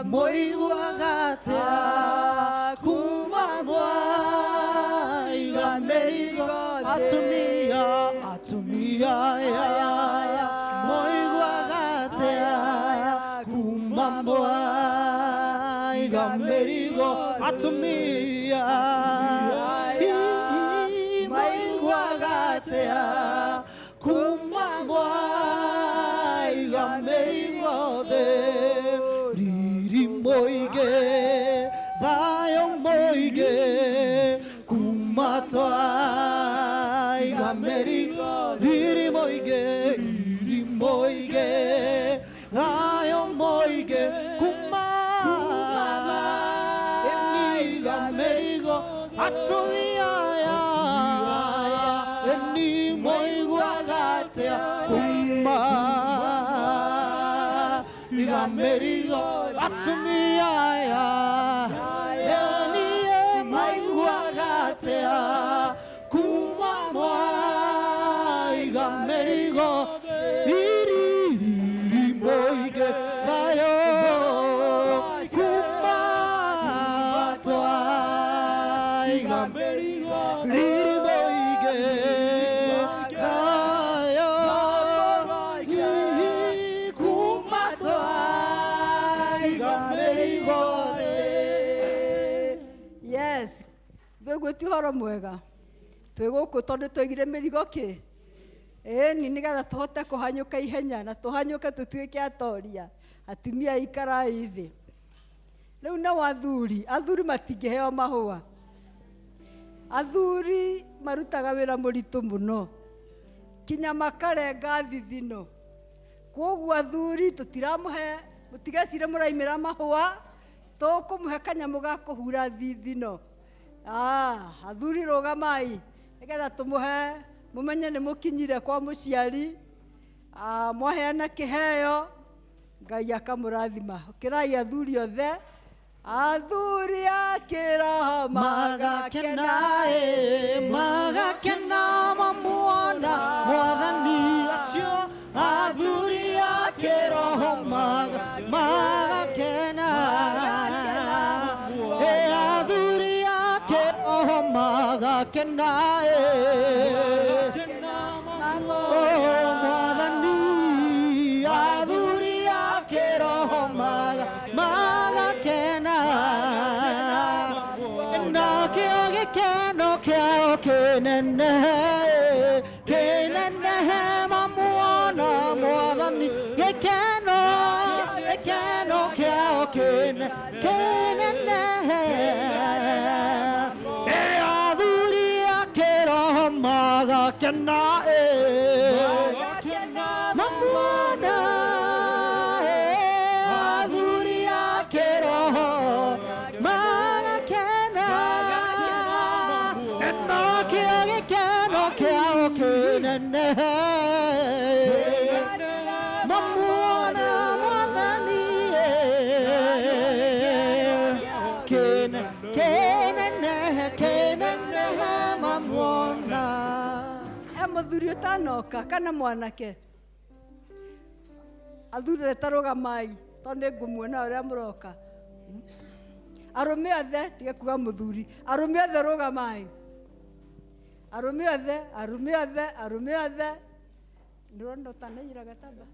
moiguaga atĩa kuma mwaiga mĩrigo. Atumia, atumia aya moiguaga atĩa kuma mwaiga mĩrigo. Atumia moiguaga atĩa kuma mwaiga mĩrigo thĩ. Riri mũingĩ, thayũ mũingĩ, kuma twaiga mĩrigo. Riri mũingĩ, riri mũingĩ, thayũ mũingĩ, kuma twaiga mĩrigo. Atumia aya eni moiguaga atĩa kuma iga mĩrigo. Atumia aya eni moiguaga atĩa kuma mwaiga mĩrigo. Riri riri mũingĩ, thayũ kuma twaiga mĩrigo. Riri mũingĩ, thayũ kuma twaiga mĩrigo. Yes. Githĩ ũguo ti ũhoro mwega? Twĩ gũkũ tondũ twaigire mĩrigo kĩ? Ĩni nĩgetha tũhote kũhanyũka ihenya na tũhanyũke tũtuĩke atoria. Atumia ikarai thĩ. Rĩu nao athuri, athuri matingĩheo mahũa. Athuri marutaga wĩra mũritũ mũno kinya makarenga thithino. Kwoguo athuri tũtiramũhe, mũtigecire mũraimĩra mahũa, tũkũmũhe kanyamũ ga kũhura thithino. Athuri rũgamai nĩgetha tũmũhe, mũmenye nĩ mũkinyire kwa mũciari. Mwaheana kĩheo, Ngai akamũrathima. Ũkĩrai athuri othe. Athuri a kĩroho magakena ĩ, magakena mamuona mwathani acio athuri a kĩroho magakena ĩ, athuri a kĩroho magakena ĩ, oh mwathani athuri a kĩroho magakena nakĩo gĩkeno kĩao kĩnene kĩnene mamuona mwathani gĩkeno gĩkeno kĩao kĩnene ĩ athuri a kĩroho magakena ĩ mamuona ĩ athuri a kĩroho magakena nakĩo gĩkeno kĩao kĩnene mamuona mwathani kĩnene kĩnene mamuona. He mũthuri ũtanoka kana mwanake? Athuri othe ta rũgamai tondũ nĩ ngũmuona ũrĩa mũroka. Arũme othe, ndige kuga mũthuri, arũme othe rũgamai. Arũme othe, arũme othe, arũme othe. Ndĩrona ũtanaiyĩra gatamba.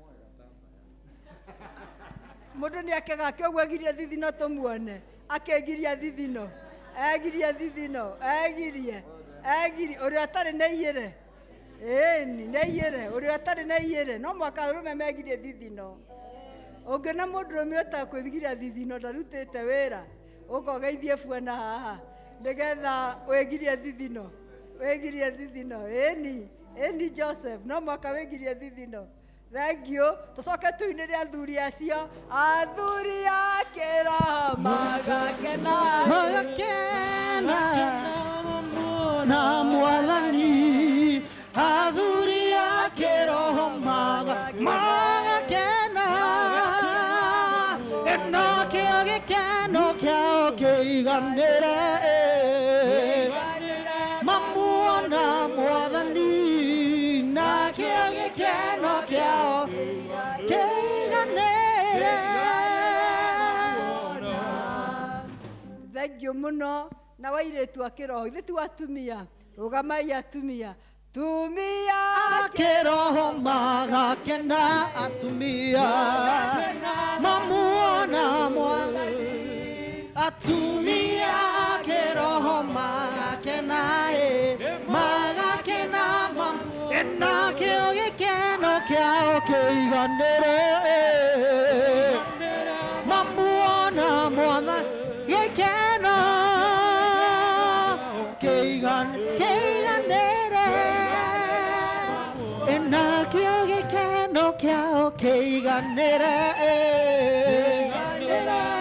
Mũndũ nĩ akega akĩũguo egirie thithino tũmuone. Akegiria thithino. Egirie thithino. Egirie. Egirie. Ũrĩa ũtarĩ nĩ aiyĩre. Ĩni, nĩ aiyĩre. Ũrĩa ũtarĩ nĩ aiyĩre. No mũhaka arũme megirie thithino. Ũngĩona mũndũrũme ũtakwĩgiria thithino ndarutĩte wĩra, ũka ũgeithie buona haha nĩgetha wĩgirie thithino. Wĩgirie thithino. Ĩni, ĩni Joseph, no mũhaka wĩgirie thithino. Thank you. Tũcoke tuinĩre athuri acio. Athuri a kĩroho magakena. Magakena na mwathani athuri a kĩroho magakena nakĩo gĩkeno kĩao kĩiganĩre mamuona mwathani nakĩo gĩkeno kĩao kĩiganĩre. Thank you mũno. Na wairĩtu a kĩroho, ithuĩ ti atumia. Rũgamai atumia. Tumia kĩroho magakena atumia mamuona mwathani atumia kĩroho magakena ĩ magakena nakĩo gĩkeno kĩao kĩiganĩre mamuona mwathani gĩkeno kĩiganĩre nakĩo gĩkeno kĩao kĩiganĩre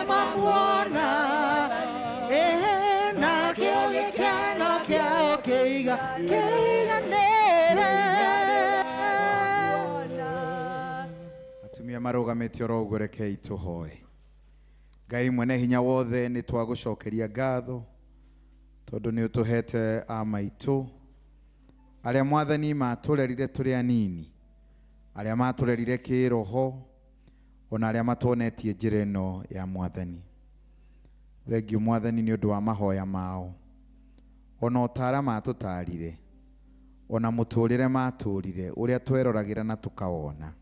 mamuona nakĩo gĩkeno kĩao kĩiganĩre. Atumia marũgamĩte oro ũguo rekei tũhoe. Ngai mwene hinya wothe nĩ twagũcokeria ngatho tondũ nĩ ũtũhete a maitũ arĩa mwathani matũrerire tũrĩ anini, arĩa matũrerire kĩroho ona arĩa matuonetie njĩra ĩno ya mwathani. Thengiũ mwathani nĩ ũndũ wa mahoya mao ona ũtara matũtarire ona mũtũrĩre matũrire ũrĩa tweroragĩra na tũkawona.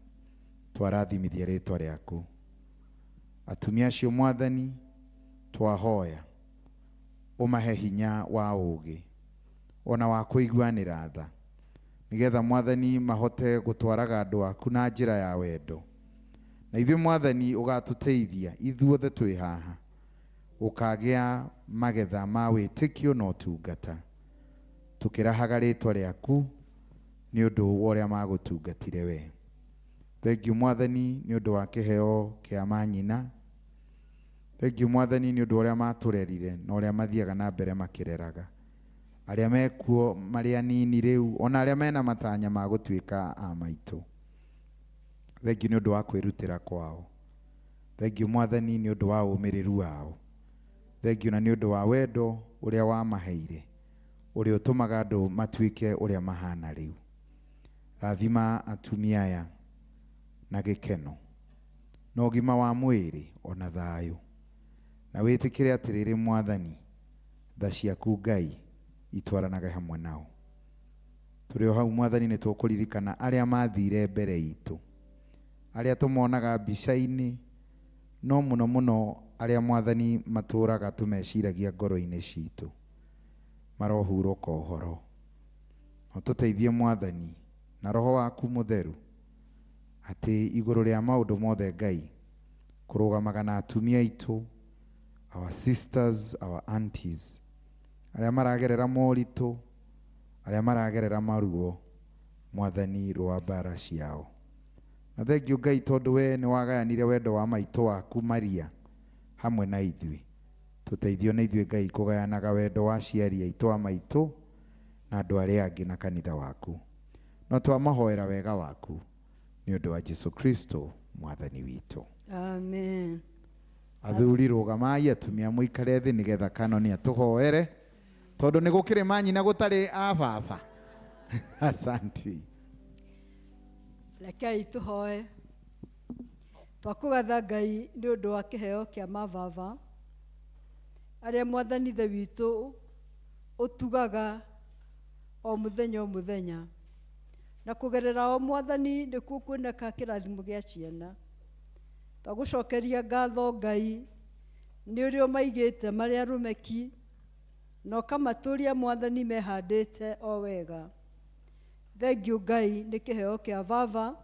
Twarathimithia rĩtwa rĩaku. Atumia acio mwathani twahoya Ũmahe hinya wa ũũgĩ ona wa kũiguanĩra tha, nĩgetha Mwathani mahote gũtwaraga andũ aku na njĩra ya wendo. Na ithuĩ Mwathani ũgatũteithia ithuothe twĩ haha, ũkagĩa magetha ma wĩtĩkio na ũtungata, tũkĩrahaga rĩtwa rĩaku nĩ ũndũ wa ũrĩa magũtungatire we. Thengiũ Mwathani nĩ ũndũ wa kĩheo kĩa manyina. Thengiũ Mwathani nĩ ũndũ wa ũrĩa matũrerire na ũrĩa mathiaga na mbere makĩreraga arĩa mekuo marĩ anini rĩu, ona arĩa mena matanya ma gũtuĩka a maitũ. Thengiũ nĩ ũndũ wa kwĩrutĩra kwao. Thengiũ Mwathani nĩ ũndũ wa ũmĩrĩru wao. Thengiũ na nĩ ũndũ wa wendo ũrĩa wamaheire, ũrĩa ũtũmaga andũ matuĩke ũrĩa mahana rĩu. Rathima atumia aya na gĩkeno na ũgima wa mwĩrĩ ona thayũ, na wĩtĩkĩre atĩrĩrĩ Mwathani, tha ciaku Ngai itwaranage hamwe nao. Tũrĩ o hau Mwathani nĩ tũkũririkana arĩa mathire mbere itũ, arĩa tũmonaga mbica-inĩ, no mũno mũno arĩa Mwathani matũraga tũmeciragia ngoro-inĩ citũ, marohurũka ũhoro. No tũteithie Mwathani na Roho waku Mũtheru atĩ igũrũ rĩa maũndũ mothe Ngai kũrũgamaga na atumia aitũ, our sisters, our aunties, arĩa maragerera moritũ, arĩa maragerera maruo, Mwathani rũa mbara ciao. Na thengiũ Ngai tondũ we nĩ wagayanire wendo wa maitũ waku Maria hamwe na ithuĩ, tũteithio nĩ ithuĩ Ngai kũgayanaga wendo wa aciari aitũ a maitũ na andũ arĩa angĩ na kanitha waku. No twamahoera wega waku nĩ ũndũ wa Jesu Kristo Mwathani witũ. Amen. Athuri rũgamai, atumia mũikare thĩ nĩgetha kanoni atũhoere, tondũ nĩ gũkĩrĩ manyina gũtarĩ a baba. Asanti. Rekei tũhoe. Twakũgatha Ngai nĩ ũndũ wa kĩheo kĩa mababa arĩa Mwathani Ithe witũ ũtugaga o mũthenya o mũthenya, na kũgerera o Mwathani nĩkuo kuoneka kĩrathimo gĩa ciana. Twagũcokeria ngatho Ngai nĩ ũrĩa ũmaigĩte marĩ arũmeki na ũkamatũria Mwathani mehandĩte o wega. Thengiũ Ngai nĩ kĩheo kĩa baba.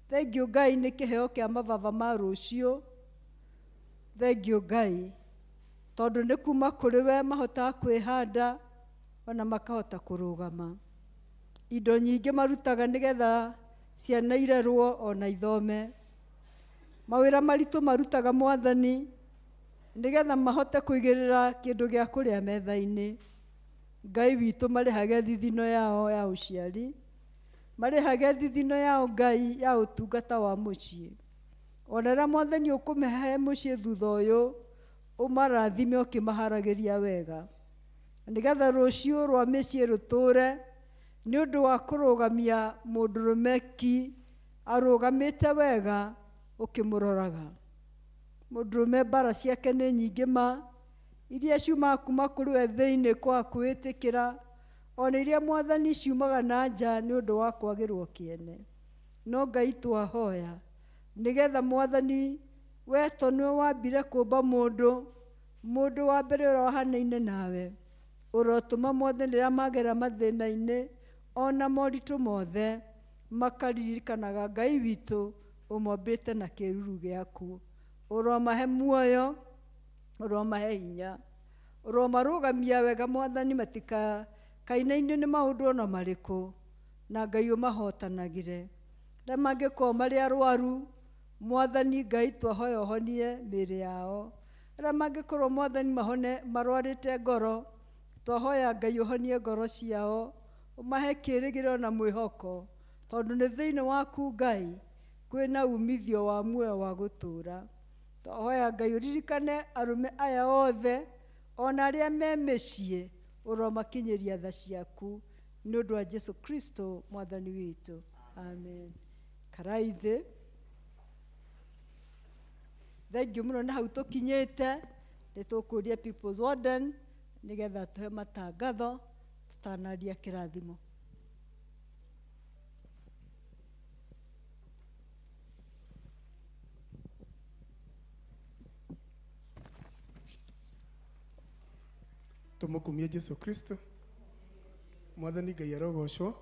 Thengiũ Ngai nĩ kĩheo kĩa mababa ma rũciũ. Thengiũ Ngai tondũ nĩ kuma kũrĩ we mahotaga kwĩhanda ona makahota kũrũgama. Indo nyingĩ marutaga nĩgetha ciana irerwo ona ithome. Mawĩra maritũ marutaga Mwathani nĩgetha mahote kũigĩrĩra kĩndũ gĩa kũrĩa metha-inĩ. Ngai witũ marĩhage thithino yao ya ũciari, marĩhage thithino yao Ngai ya ũtungata wa mũciĩ. Ona rĩrĩa Mwathani ũkũmahe mũciĩ thutha ũyũ, ũmarathime ũkĩmaharagĩria wega, nĩgetha rũciũ rwa mĩciĩ rũtũre nĩ ũndũ wa kũrũgamia mũndũrũme ki arũgamĩte wega ũkĩmũroraga. Mũndũrũme mbara ciake nĩ nyingĩ ma, iria ciumaga kuma kũrĩ we thĩinĩ kwa kwĩĩtĩkĩra, ona iria Mwathani ciumaga na nja nĩ ũndũ wa kwagĩrwo kĩene. No Ngai twahoya nĩgetha Mwathani we to nĩwe wambire kũmba mũndũ, mũndũ wa mbere ũrĩa wahanaine nawe, ũrotũma Mwathani rĩrĩa magera mathĩna-inĩ ona moritũ mothe makaririkanaga Ngai witũ ũmombĩte na kĩruru gĩaku. Ũromahe muoyo, ũromahe hinya, ũromarũgamia wega Mwathani, matikakainainio nĩ maũndũ ona marĩkũ, na Ngai ũmahotanagĩre. Arĩa mangĩkorwo marĩ arwaru, Mwathani Ngai twahoya ũhonie mĩĩrĩ yao. Arĩa mangĩkorwo Mwathani mahone marwarĩte ngoro, twahoya Ngai ũhonie ngoro ciao, ũmahe kĩĩrĩgĩrĩro na mwĩhoko, tondũ nĩ thĩinĩ waku Ngai kwĩna umithio wa muoyo wa gũtũũra. Twahoya Ngai ũririkane arũme aya othe ona arĩa me mĩciĩ, ũromakinyĩria tha ciaku nĩ ũndũ wa Jesu Kristo Mwathani witũ. Amen. Karai thĩ. Thengiũ mũno nĩ hau tũkinyĩte. Nĩ tũkũria People's Warden nĩgetha tũhe matangatho tũtanaria kĩrathimo. Tumukumie Jesu Kristo. Mwathani Ngai arogocwo.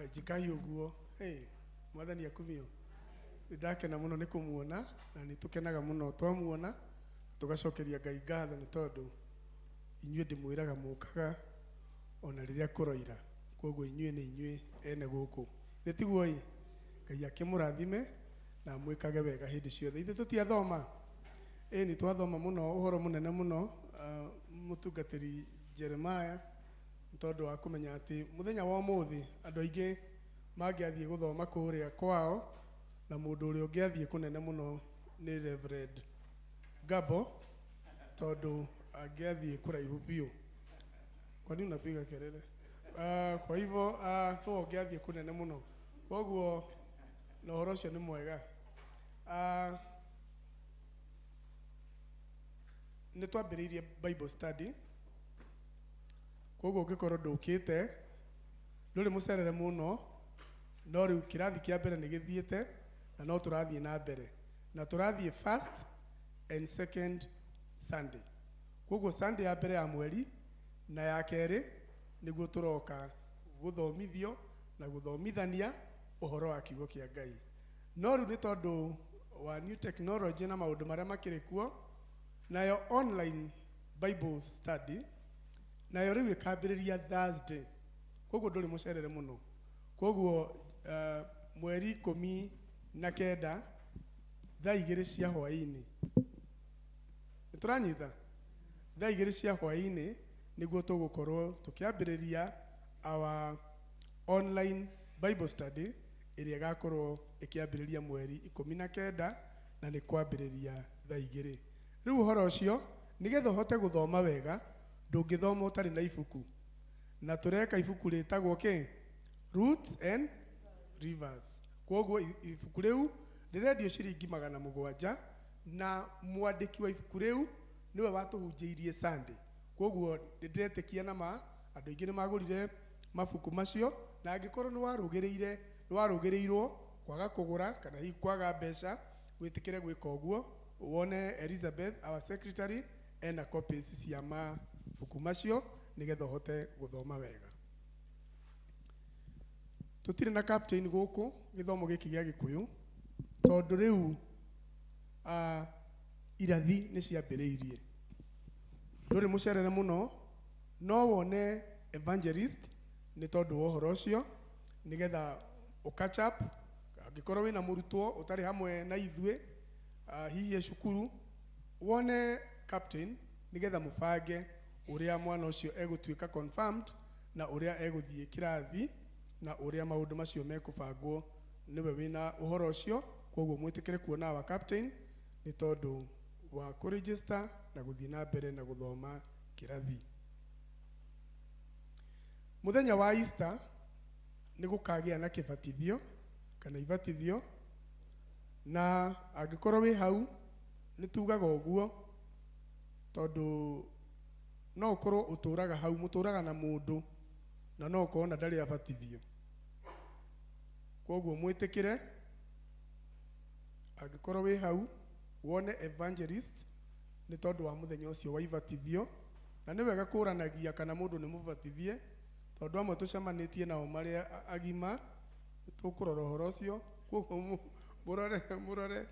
Njikai ũguo. Hey, Mwathani akumio. Nĩ ndakena mũno nĩ kũmuona na nĩ tũkenaga mũno twamuona tũgacokeria Ngai ngatho nĩ tondũ inyuĩ ndĩmwĩraga mũkaga ona rĩrĩa kũroira. Koguo inyuĩ nĩ inyuĩ ene gũkũ. Githĩ tiguo ĩ? Ngai akĩmũrathime na amwĩkage wega hĩndĩ ciothe. Ithuĩ tũtiathoma? Ĩ nĩ twathoma mũno ũhoro mũnene mũno mũtungatĩri Jeremiah nĩ tondũ wa kũmenya atĩ mũthenya wa ũmũthĩ andũ aingĩ mangĩathiĩ gũthoma kũrĩa kwao na mũndũ ũrĩa ũngĩathiĩ kũnene mũno nĩ Reverend Gabo tondũ angĩathiĩ kũraihu biũ. Kwa nini unapiga kelele? Kwa hivyo nĩwe ũngĩathiĩ kũnene mũno. Koguo na ũhoro ũcio nĩ mwega. Nĩ twambĩrĩirie Bible study. Koguo ũngĩkorwo ndũkĩte ndũrĩ mũcerere mũno no rĩu kĩrathi kĩa mbere nĩ gĩthiĩte na no tũrathiĩ na mbere na tũrathiĩ first and second Sunday. Koguo Sunday ya mbere ya mweri na ya kerĩ nĩguo tũroka gũthomithio na gũthomithania ũhoro wa kiugo kĩa Ngai. No rĩu nĩ tondũ wa new technology na maũndũ marĩa makĩrĩ kuo, nayo online Bible study nayo rĩu ĩkambĩrĩria Thursday. Koguo ndũrĩ mũcerere mũno. Koguo mweri 19 thaa 2 cia hwaĩ-inĩ. Nĩ tũranyita? Thaa 2 cia hwaĩ-inĩ nĩguo tũgũkorwo tũkĩambĩrĩria our online Bible study ĩrĩa ĩgakorwo ĩkĩambĩrĩria mweri 19 na nĩ kwambĩrĩria thaa 2. Rĩu ũhoro ũcio nĩgetha ũhote gũthoma wega ndũngĩthoma ũtarĩ na ibuku. Na tũreka ibuku rĩtagwo kĩ? Roots and Rivers. Koguo ibuku rĩu rĩrendio ciringi 700 na mwandĩki wa ibuku rĩu nĩwe watũhunjĩirie Sunday. Koguo nĩndĩretĩkia na ma andũ aingĩ nĩ magũrire mabuku macio na angĩkorwo nĩ warũgĩrĩire nĩ warũgĩrĩirwo kwaga kũgũra kana hihi kwaga mbeca wĩtĩkĩre gwĩka ũguo wone Elizabeth our secretary ena copies cia mabuku macio nĩgetha ũhote gũthoma wega. Tũtirĩ na captain gũkũ gĩthomo gĩkĩ gĩa Gĩkũyũ tondũ rĩu irathi nĩ ciambĩrĩirie. Ndũrĩ mũcerere mũno no wone evangelist nĩ tondũ wa ũhoro ũcio nĩgetha ũ catch up angĩkorwo wĩna mũrutwo ũtarĩ hamwe na ithuĩ hihi e cukuru wone captain nĩgetha mũbange ũrĩa mwana ũcio egũtuĩka confirmed na ũrĩa egũthiĩ kĩrathi na ũrĩa maũndũ macio mekũbangwo nĩwe wĩna ũhoro ũcio. Koguo mwĩtĩkĩre kuona wa captain nĩ tondũ wa kũregister na gũthiĩ na mbere na gũthoma kĩrathi. Mũthenya wa Easter nĩ gũkagĩa na kĩbatithio kana ibatithio na angĩkorwo wĩ hau nĩ tugaga ũguo tondũ no ũkorwo ũtũraga hau mũtũraga na mũndũ na no ũkorwo na ndarĩ abatithio. Koguo mwĩtĩkĩre angĩkorwo wĩ hau wone evangelist nĩ tondũ wa mũthenya ũcio wa ibatithio na nĩ wega kũranagia kana mũndũ nĩ mũbatithie tondũ amwe tũcemanĩtie nao marĩ agima tũkũrora ũhoro ũcio. Koguo mũrore mũrore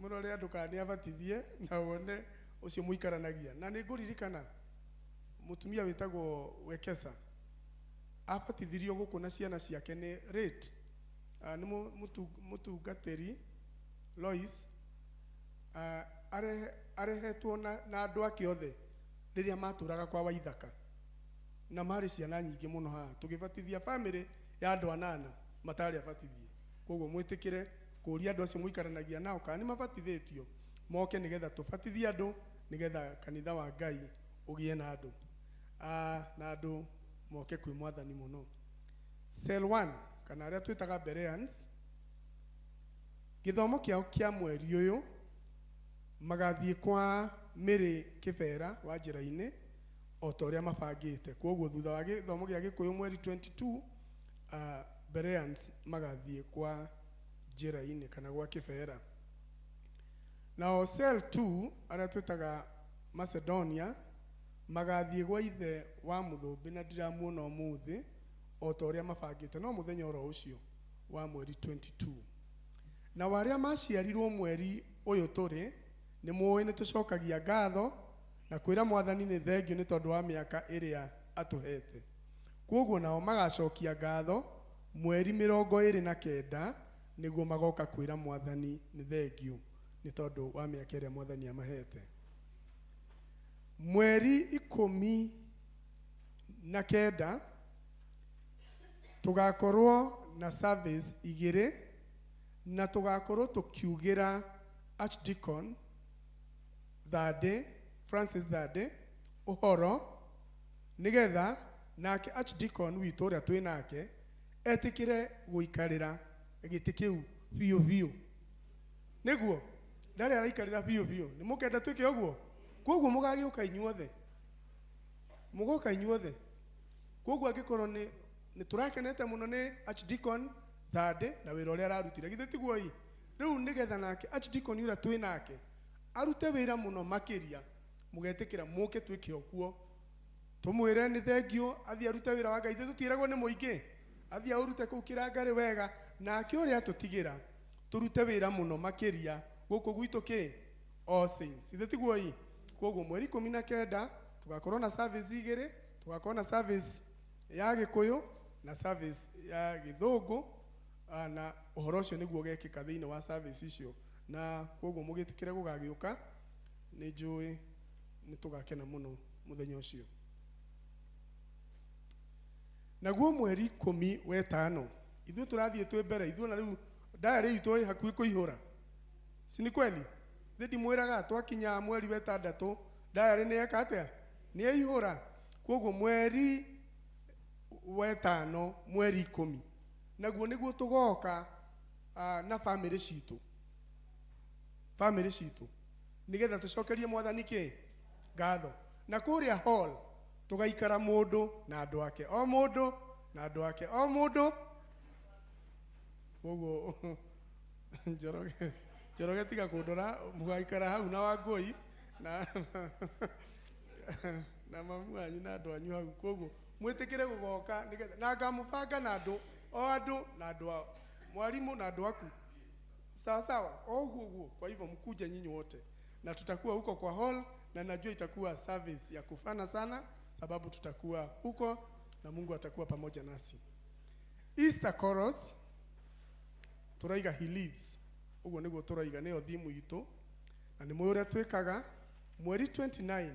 mũrore andũ kana nĩ abatithie na wone ũcio mũikaranagia. Na nĩ ngũririkana mũtumia wĩtagwo Wekesa abatithirio gũkũ na ciana ciake nĩ rate nĩ mũtungatĩri Lois arehetwo na andũ ake othe rĩrĩa matũraga kwa Waithaka na marĩ ciana nyingĩ mũno haha tũgĩbatithia family ya andũ 8 matarĩ abatithie. Koguo mwĩtĩkĩre kũũria andũ acio mũikaranagia nao kana nĩ mabatithĩtio moke nĩgetha tũbatithie andũ nĩgetha kanitha wa Ngai ũgĩe na andũ na andũ moke kwĩ Mwathani mũno. Cell 1 kana arĩa twĩtaga Bereans gĩthomo kĩao kĩa mweri ũyũ magathiĩ kwa Mĩrĩ Kĩbera wa njĩra-inĩ o ta ũrĩa mabangĩte. Koguo thutha wa gĩthomo gĩa Gĩkũyũ mweri 22 Bereans magathiĩ kwa njĩra-inĩ kana gwa Kĩbera. Nao cell 2 arĩa twĩtaga Macedonia Magathiĩ gwa ithe wa Mũthũmbĩ na ndiramuona ũmũthĩ o ta ũrĩa mabangĩte, no mũthenya oro ũcio wa mweri 22. Na arĩa maciarirwo mweri ũyũ tũrĩ, nĩ mũĩ nĩ tũcokagia ngatho na kwĩra Mwathani nĩ thengio nĩ tondũ wa mĩaka ĩrĩa atũhete. Kwoguo nao magacokia ngatho mweri 29 nĩguo magoka kwĩra Mwathani nĩ thengio nĩ tondũ wa mĩaka ĩrĩa Mwathani amahete. Mweri 19 tũgakorwo na service igĩrĩ na tũgakorwo tũkiugĩra Archdeacon Thande, Francis Thande, ũhoro nĩgetha nake Archdeacon witũ ũrĩa twĩ nake etĩkĩre gũikarĩra gĩtĩ kĩu biũ biũ. Nĩguo ndarĩ araikarĩra biũ biũ, nĩ mũkenda twĩke ũguo? Kwoguo mũgagĩũka inyuothe, mũgoka inyuothe. Kwoguo angĩkorwo nĩ tũrakenete mũno nĩ Archdeacon Thande na wĩra ũrĩa ararutire, githĩ tiguo ĩ? Rĩu nĩgetha nake Archdeacon ũrĩa twĩ nake arute wĩra mũno makĩria, mũgetĩkĩra mũke twĩke ũguo, tũmwĩre nĩ thengio athiĩ arute wĩra wa Ngai. Ithuĩ tũtiĩragwo nĩ mũingĩ, athiĩ aũrute kũu kĩrangarĩ wega, nake ũrĩa atũtigĩra tũrute wĩra mũno makĩria gũkũ gwitũ kĩ All Saints, ithuĩ tiguo ĩ? Kwoguo mweri 19 tũgakorwo na service igĩrĩ, tũgakorwo na service ya Gĩkũyũ na service ya Gĩthũngũ, na ũhoro ũcio nĩguo ũgekĩka thĩinĩ wa service icio. Na kwoguo mũgĩtĩkĩre gũgagĩũka, nĩ njũĩ nĩ tũgakena mũno mũthenya ũcio. Naguo mweri 15 ithuĩ tũrathiĩ twĩ mbere, ithuĩ na rĩu diary itũ ĩ hakuhĩ kũihũra, si ni kweli? Thĩ ndimwĩraga twakinya mweri 6 diary nĩ eka atĩa, nĩ yaihũra. Kwoguo mweri 5 mweri 10 naguo nĩguo tũgoka na famĩlĩ citũ, famĩlĩ citũ nĩgetha tũcokerie Mwathani kĩ ngatho. Na kũrĩa hall tũgaikara mũndũ na andũ ake, o mũndũ na andũ ake, o mũndũ. Koguo Njoroge, Njoroge tiga kũndora, mũgaikara hau na Wangũi na mamu wanyu na andũ anyu hau. Koguo mwĩtĩkĩre gũgoka nĩgetha na ngamũbanga na andũ o andũ na andũ ao, mwalimu na andũ aku, sawa sawa, o ũguo ũguo. Kwa hivyo mkuje nyinyi wote na tutakuwa huko kwa hall, na najua itakuwa service ya kufana sana, sababu tutakuwa huko na Mungu atakuwa pamoja nasi. Easter chorus turaiga he lives, uguo niguo turaiga, niyo thimu itu na ni mũĩ ũrĩa twĩkaga. Mweri 29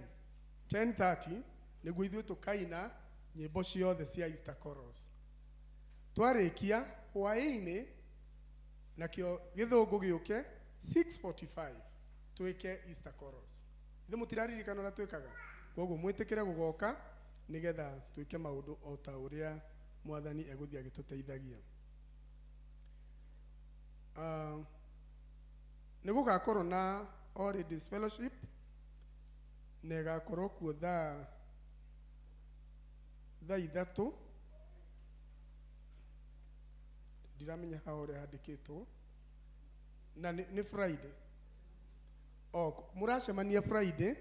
10:30 niguo ithuĩ tũkaina nyĩmbo ciothe cia Easter chorus. Twarĩkia hwaĩ-inĩ nakĩo gĩthũngũ gĩũke 6:45 twĩke Easter chorus. Ithuĩ mũtiraririkana ũrĩa twĩkaga, koguo mwĩtĩkĩre gũgoka nĩgetha twĩke maũndũ o ta ũrĩa Mwathani egũthiĩ agĩtũteithagia. Nĩ gũgakorwo na All Ladies Fellowship na ĩgakorwo kuo thaa 3, ndiramenya haha ũrĩa handĩkĩtwo, na nĩ Friday. O mũracemania Friday,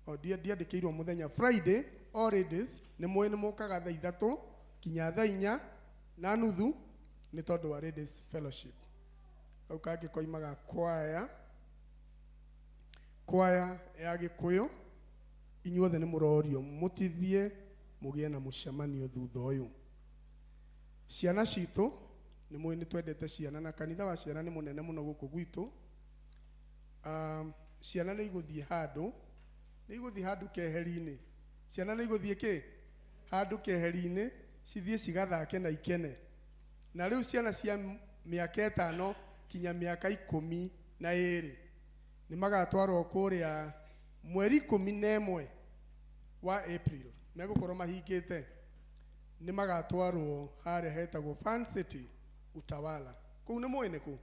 o ndiandĩkĩirwo mũthenya. Friday All Ladies nĩ mũĩ nĩ mũkaga thaa 3 kinya thaa 4:30 nĩ tondũ wa Ladies Fellowship. Kau kangĩ koimaga kwaya ya Gĩkũyũ. Inyuothe nĩ mũrorio mũtithie mũgĩe na mũcemanio thutha ũyũ. Ciana citũ nĩ mũĩ nĩ twendete ciana, na kanitha wa ciana nĩ mũnene mũno gũkũ gwitũ. Ciana nĩ igũthiĩ handũ, nĩ igũthiĩ handũ keheri-inĩ. Ciana nĩ igũthiĩ kĩ? Handũ keheri-inĩ, cithiĩ cigathake na ikene. Na rĩu ciana cia mĩaka 5 kinya mĩaka 12 nĩ magatwarwo kũrĩa mweri 11 wa April, megũkorwo mahingĩte, nĩ magatwarwo harĩa hetagwo Fun City Utawala. Kũu nĩ mũĩ nĩ kũ?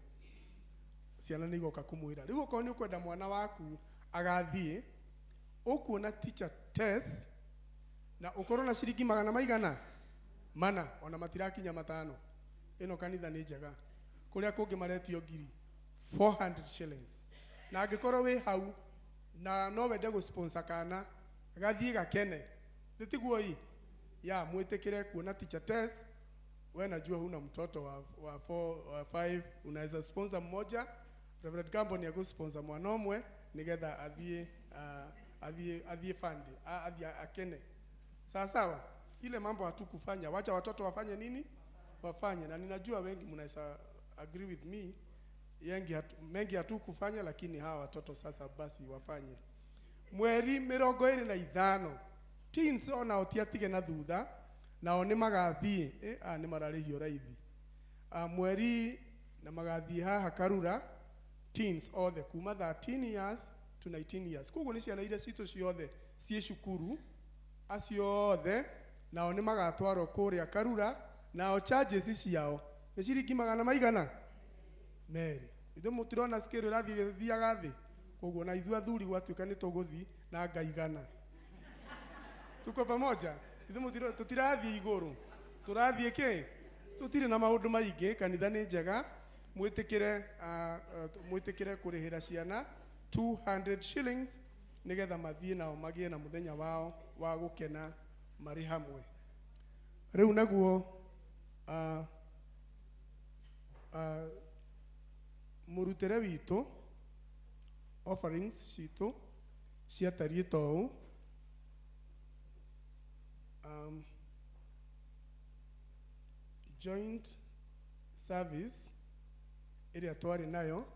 Ciana nĩ igoka kũmwĩra. Rĩu okorwo nĩ ũkwenda mwana waku agathiĩ, ũkuona teacher test na ũkorwo na ciringi magana maigana mana, ona matirakinya 5. Ĩno kanitha nĩ njega, kũrĩa kũngĩ maretio ngiri 400 shillings. Na angĩkorwo wĩ hau na no wende gũ sponsor kana, Gathiĩ gakene. Tiguo i ya mwĩtĩkĩre kuona Teacher Tess. We najua huna mtoto wa 4 wa 5, unaweza sponsor mmoja. Reverend Gambo ni sponsor mwana ũmwe nigetha athiĩ athiĩ fund, athiĩ akene. Sawa sawa. Ile mambo hatukufanya, wacha watoto wafanye nini? Wafanye. Na ninajua wengi mnaweza agree with me, mengi hatukufanya, lakini hawa watoto sasa basi wafanye. Mweri 25 teens ona otiatige na thutha, nao nĩ magathiĩ, nĩ mararĩhio raithi. Mweri na magathiĩ haha Karura, teens othe kuma 13 years to 19 years. Koguo nĩ ciana iria citũ ciothe ciĩ cukuru, acio othe nao nĩ magatwarwo kũrĩa Karura, nao charges ciao nĩ ciringi magana maigana merĩ. Ithuĩ mũtirona scale ĩrathiĩ ĩgĩthiaga thĩ, koguo na ithuĩ athuri gwatuĩka nĩ tũgũthiĩ na ngaigana. Tuko pamoja? Ithuĩ tũtirathiĩ igũrũ, tũrathiĩ kĩ? Tũtirĩ na maũndũ maingĩ. Kanitha nĩ njega, mwĩtĩkĩre kũrĩhĩra ciana 200 shillings nĩgetha mathiĩ nao magĩe na mũthenya wao wa gũkena marĩ hamwe. Rĩu naguo mũrutĩre witũ, offerings citũ ciatariĩ ta ũũ. Joint service ĩrĩa twarĩ nayo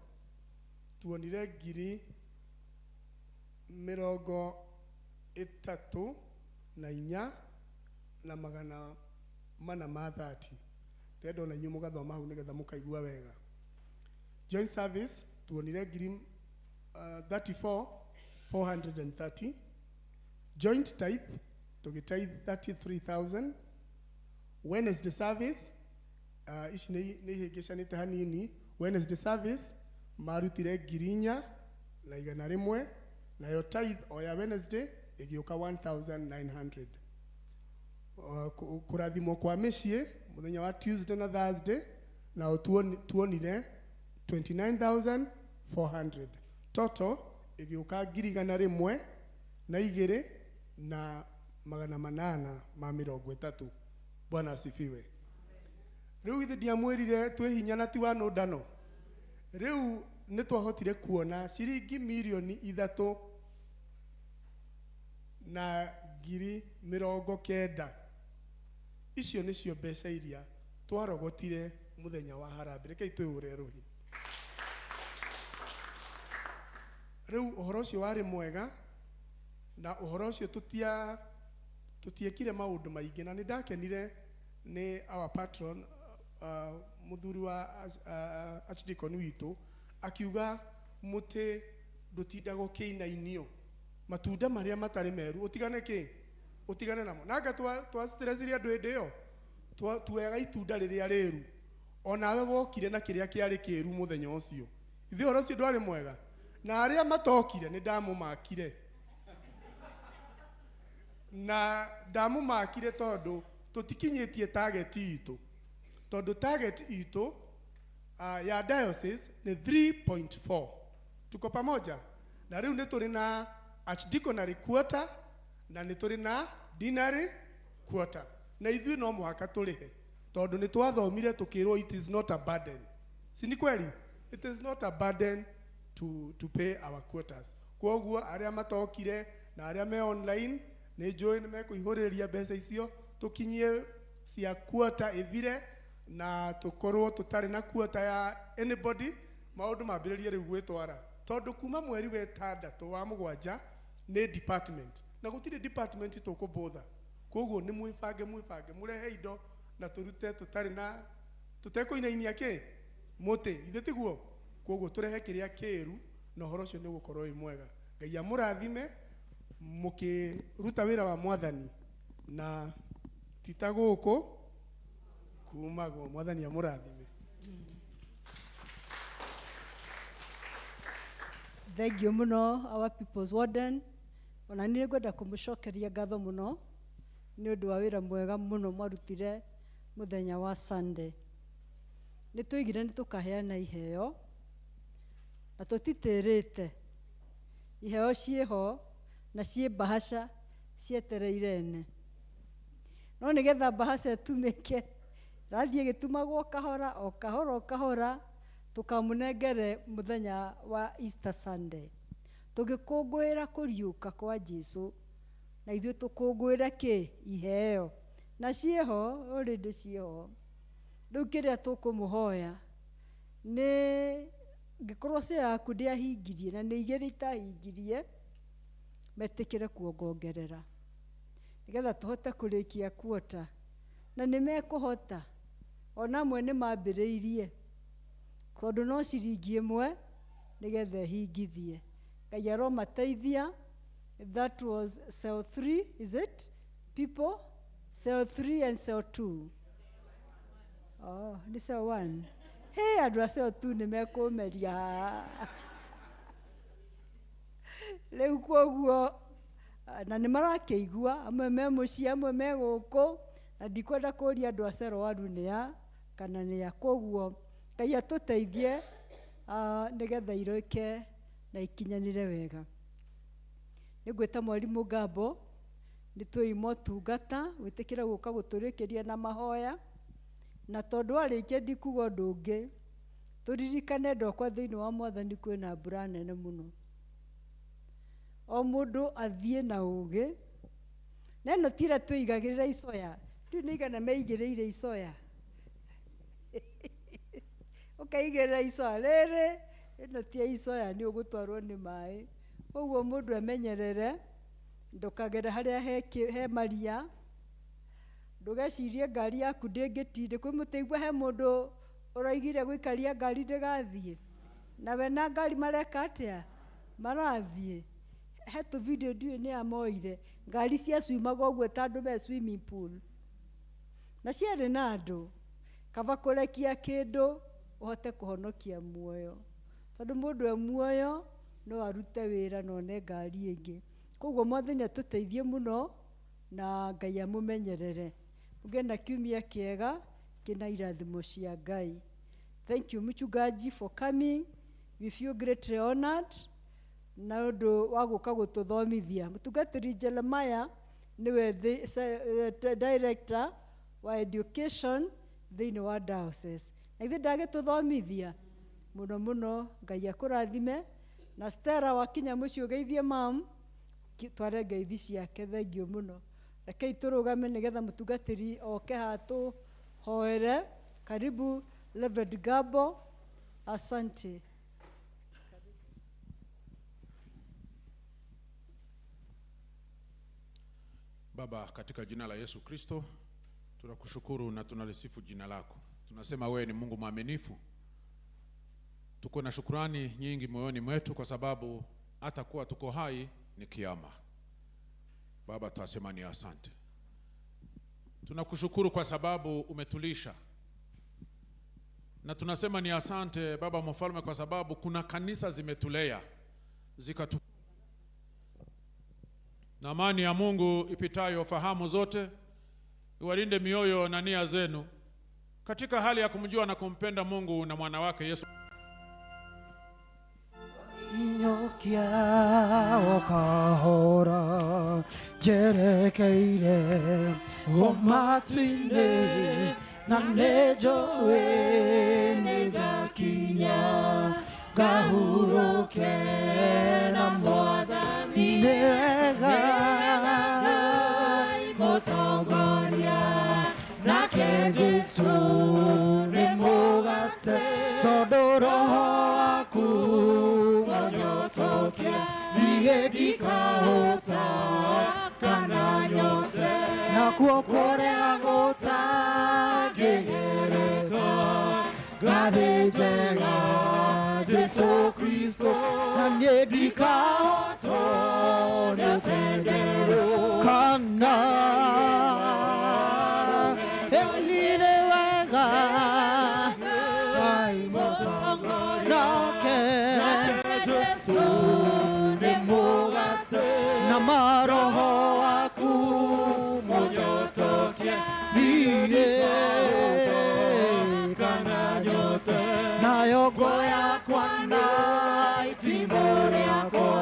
tuonire 34,430. Ndĩrenda ona inyuĩ mũgathoma hau nĩgetha mũkaigua wega. Joint service tuonire 34,430. Joint tithe tũgĩtithe 33,000. Wednesday service, ici nĩ ihĩngĩcanĩte hanini. Wednesday service marutire 4,100, nayo tithe o ya Wednesday ĩgĩũka 1,900. Kũrathimwo kwa mĩciĩ mũthenya wa Tuesday na Thursday nao tuonire 29,400. Total ĩgĩũka 102,830. Bwana asifiwe. Rĩu ithe ndiamwĩrire twĩ hinya na ti wa nũndano. Rĩu nĩ twahotire kuona ciringi 3,090,000. Icio nĩcio mbeca iria twarogotire mũthenya wa harambee. Rekei twĩhũre rũhĩ. Rĩu ũhoro ũcio warĩ mwega, na ũhoro ũcio tũtiekire maũndũ maingĩ, na nĩ ndakenire nĩ our patron, mũthuri wa archdeacon witũ, akiuga mũtĩ ndũtindaga ũkĩinainio, matunda marĩa matarĩ meru ũtigane kĩ? Ũtigane namo. Na anga twa stressirie andũ hĩndĩ ĩyo, tuoyaga itunda rĩrĩa rĩru, onawe wokire na kĩrĩa kĩarĩ kĩru mũthenya ũcio. Ithuĩ ũhoro ũcio ndwarĩ mwega, na arĩa matokire nĩ ndamũmakire, na ndamũmakire tondũ tũtikinyĩtie target itũ, tondũ target itũ ya diocese nĩ 3.4. Tuko pamoja? Na rĩu nĩ tũrĩ na archdeaconry quarter na nĩ tũrĩ na deanery quarter, na ithuĩ no mũhaka tũrĩhe tondũ nĩ twathomire tũkĩrwo it is not a burden. Si ni kweli? It is not a burden to pay our quotas. Kwoguo arĩa matokire na arĩa me online nĩ njũĩ nĩ mekũihũrĩrĩria mbeca icio tũkinyie cia quarter ĩthire, na tũkorwo tũtarĩ na quarter ya anybody. Maũndũ mambĩrĩrie rĩu gwĩtwara, tondũ kuma mweri wa ĩtandatũ wa mũgwanja nĩ department, na gũtirĩ department tũkũbũtha. Koguo nĩ mwĩbange mũrehe indo na tũrute tũtarĩ na tũtekũinainia kĩ mũtĩ, ithe tiguo? Koguo tũrehe kĩrĩa kĩru, na ũhoro ũcio nĩ ũgũkorwo wĩ mwega. Ngai amũrathime mũkĩruta wĩra wa mwathani, na ti ta gũkũ kumagwo. Mwathani amũrathime. Thank you mũno our people's warden. Ona nĩ ngwenda kũmũcokeria ngatho mũno nĩ ũndũ wa wĩra mwega mũno mwarutire mũthenya wa Sunday. Nĩ tũigire nĩ tũkaheana iheo, na tũtitĩrĩte. Iheo ciĩho na ciĩ mbahaca Cietereire ene. No nĩgetha mbahaca ĩtumĩke, rathiĩ ĩgĩtumagwo kahora o kahora o kahora, tũkamũnengere mũthenya wa Easter Sunday. Tũgĩkũngũĩra kũriũka kwa Jesu, na ithuĩ tũkũngũĩre kĩ? Iheo. Na ciĩho, already ciĩho. Rĩu kĩrĩa tũkũmũhoya nĩ ngĩkorwo cio yaku ndĩahingirie na nĩ igĩrĩ itahingirie, metĩkĩre kuongongerera nĩgetha tũhote kũrĩkia kuota. Na nĩ mekũhota, ona amwe nĩ mambĩrĩirie, tondũ no ciringi ĩmwe nĩgetha ĩhingithie. Ngai aromateithia. That was cell 3, is it? People? Cell 3 and cell 2. Oh, nĩ cell 1. Hey, andũ a cell 2 nĩ mekũmeria. Rĩu kwoguo na nĩ marakĩigua, amwe me mũciĩ, amwe me gũkũ, na ndikwenda kũria andũ a cell 1 nĩ a kana nĩ a. Kwoguo Ngai atũteithie nĩgetha irĩke na ikinyanĩre wega. Nĩngwĩta mwarimũ Ngambo, nĩ twĩima ũtungata, wĩtĩkĩre gũka gũtũrĩkĩria na mahoya, na tondũ arĩkia ndikuga ũndũ ũngĩ, tũririkane ndokwa thĩinĩ wa Mwathani kwĩna mbura nene mũno. O mũndũ athiĩ na ũgĩ, na ĩno ti ĩrĩa twĩigagĩrĩra icoya, ndiũĩ nĩ igana meigĩrĩire icoya. Ũkaigĩrĩra icoya rĩrĩ, ĩno ti ya icoya, nĩ ũgũtwarwo nĩ maĩ. Koguo mũndũ emenyerere, ndũkagere harĩa he maria, ndũgecirie ngari yaku ndĩngĩtinde. Kwĩ mũtĩ he mũndũ ũraigire gũikaria ngari ndĩgathiĩ, nawe na ngari mareka atĩa? Marathiĩ. He tũ video ndiũĩ nĩ amoire, ngari ciacuimaga ũguo ta andũ me swimming pool, na ciarĩ na andũ. Kaba kũrekia kĩndũ ũhote kũhonokia muoyo, tondũ mũndũ e muoyo no arute wĩra na one ngari ĩngĩ. Koguo Mwathani atũteithie mũno na Ngai amũmenyerere. Mũgĩe na kiumia kĩega kĩna irathimo cia Ngai. Thank you mchungaji for coming. We feel greatly honored na ũndũ wa gũka gũtũthomithia. Mũtungatĩri Jeremiah nĩwe the director wa education thĩinĩ wa diocese. Na ithuĩ ndagĩtũthomithia mũno mũno. Ngai akũrathime. Na Stella wakinya mũciĩ ũgeithie mam, tware ngeithi ciake. Thengiũ mũno. Rekei tũrũgame nĩgetha mũtungatĩri oke haha tũhoere. Karibu Reverend Gabo, asante. Baba, katika jina la Yesu Kristo, tunakushukuru na tunalisifu jina lako. Tunasema wewe ni Mungu mwaminifu. Tuko na shukrani nyingi moyoni mwetu kwa sababu hata kuwa tuko hai ni kiama. Baba, tunasema ni asante. Tunakushukuru kwa sababu umetulisha. Na tunasema ni asante Baba Mfalme kwa sababu kuna kanisa zimetulea zikatu. Na amani ya Mungu ipitayo fahamu zote iwalinde mioyo na nia zenu katika hali ya kumjua na kumpenda Mungu na mwana wake Yesu. Nyokia okahora jerekeire o matwine na nejoe negakinya gahuroke na Mwathani nega motongoria nake Jesu nĩ mũgate tondũ roho waku mũnyotokia niĩ ndikahũta kana nyote nakuo kũrĩa gũtangĩgereka ngathĩ njega Jesu Kristo na niĩ ndikahotwo nĩ ũtenderũ kana ĩni nĩ wega Ngai mũtongoria nake Jesu nĩ mũgate na maroho waku mũnyotokia niĩ kana nyote nayo ngo yakwa na itimũ rĩakwa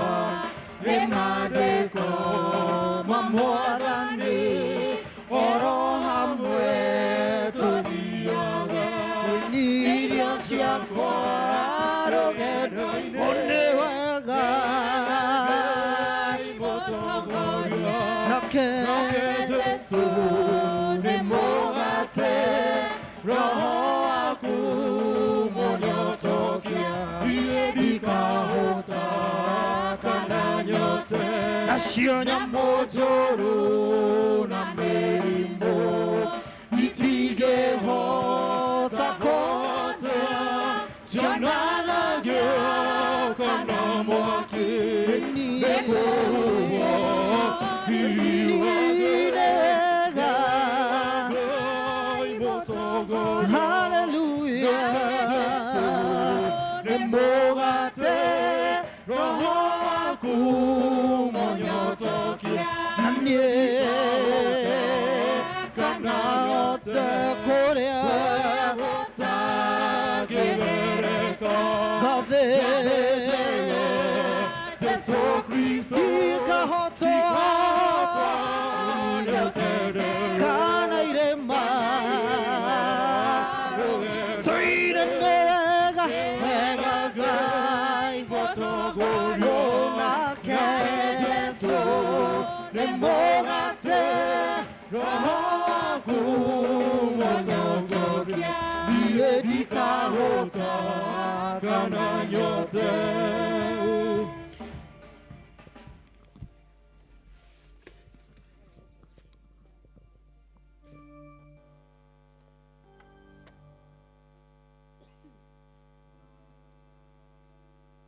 nĩ Nacio nyamũ njũru na mĩrimũ itingĩhota kũnda cionaga ngĩũka na mwaki nĩkũhuhwo Nĩrega. Hallelujah. Nĩ mũgate roho waku mũnyotokia Na niĩ kana hote kũrĩa gũtangĩgereka ngathĩ Jesu Kristo ikahotwo kana irĩma tũire nĩwega wega Ngai mũtongorio nake Jesũ nĩ mũgate roho waku mũnyotokia niĩ ndikahũta kana nyote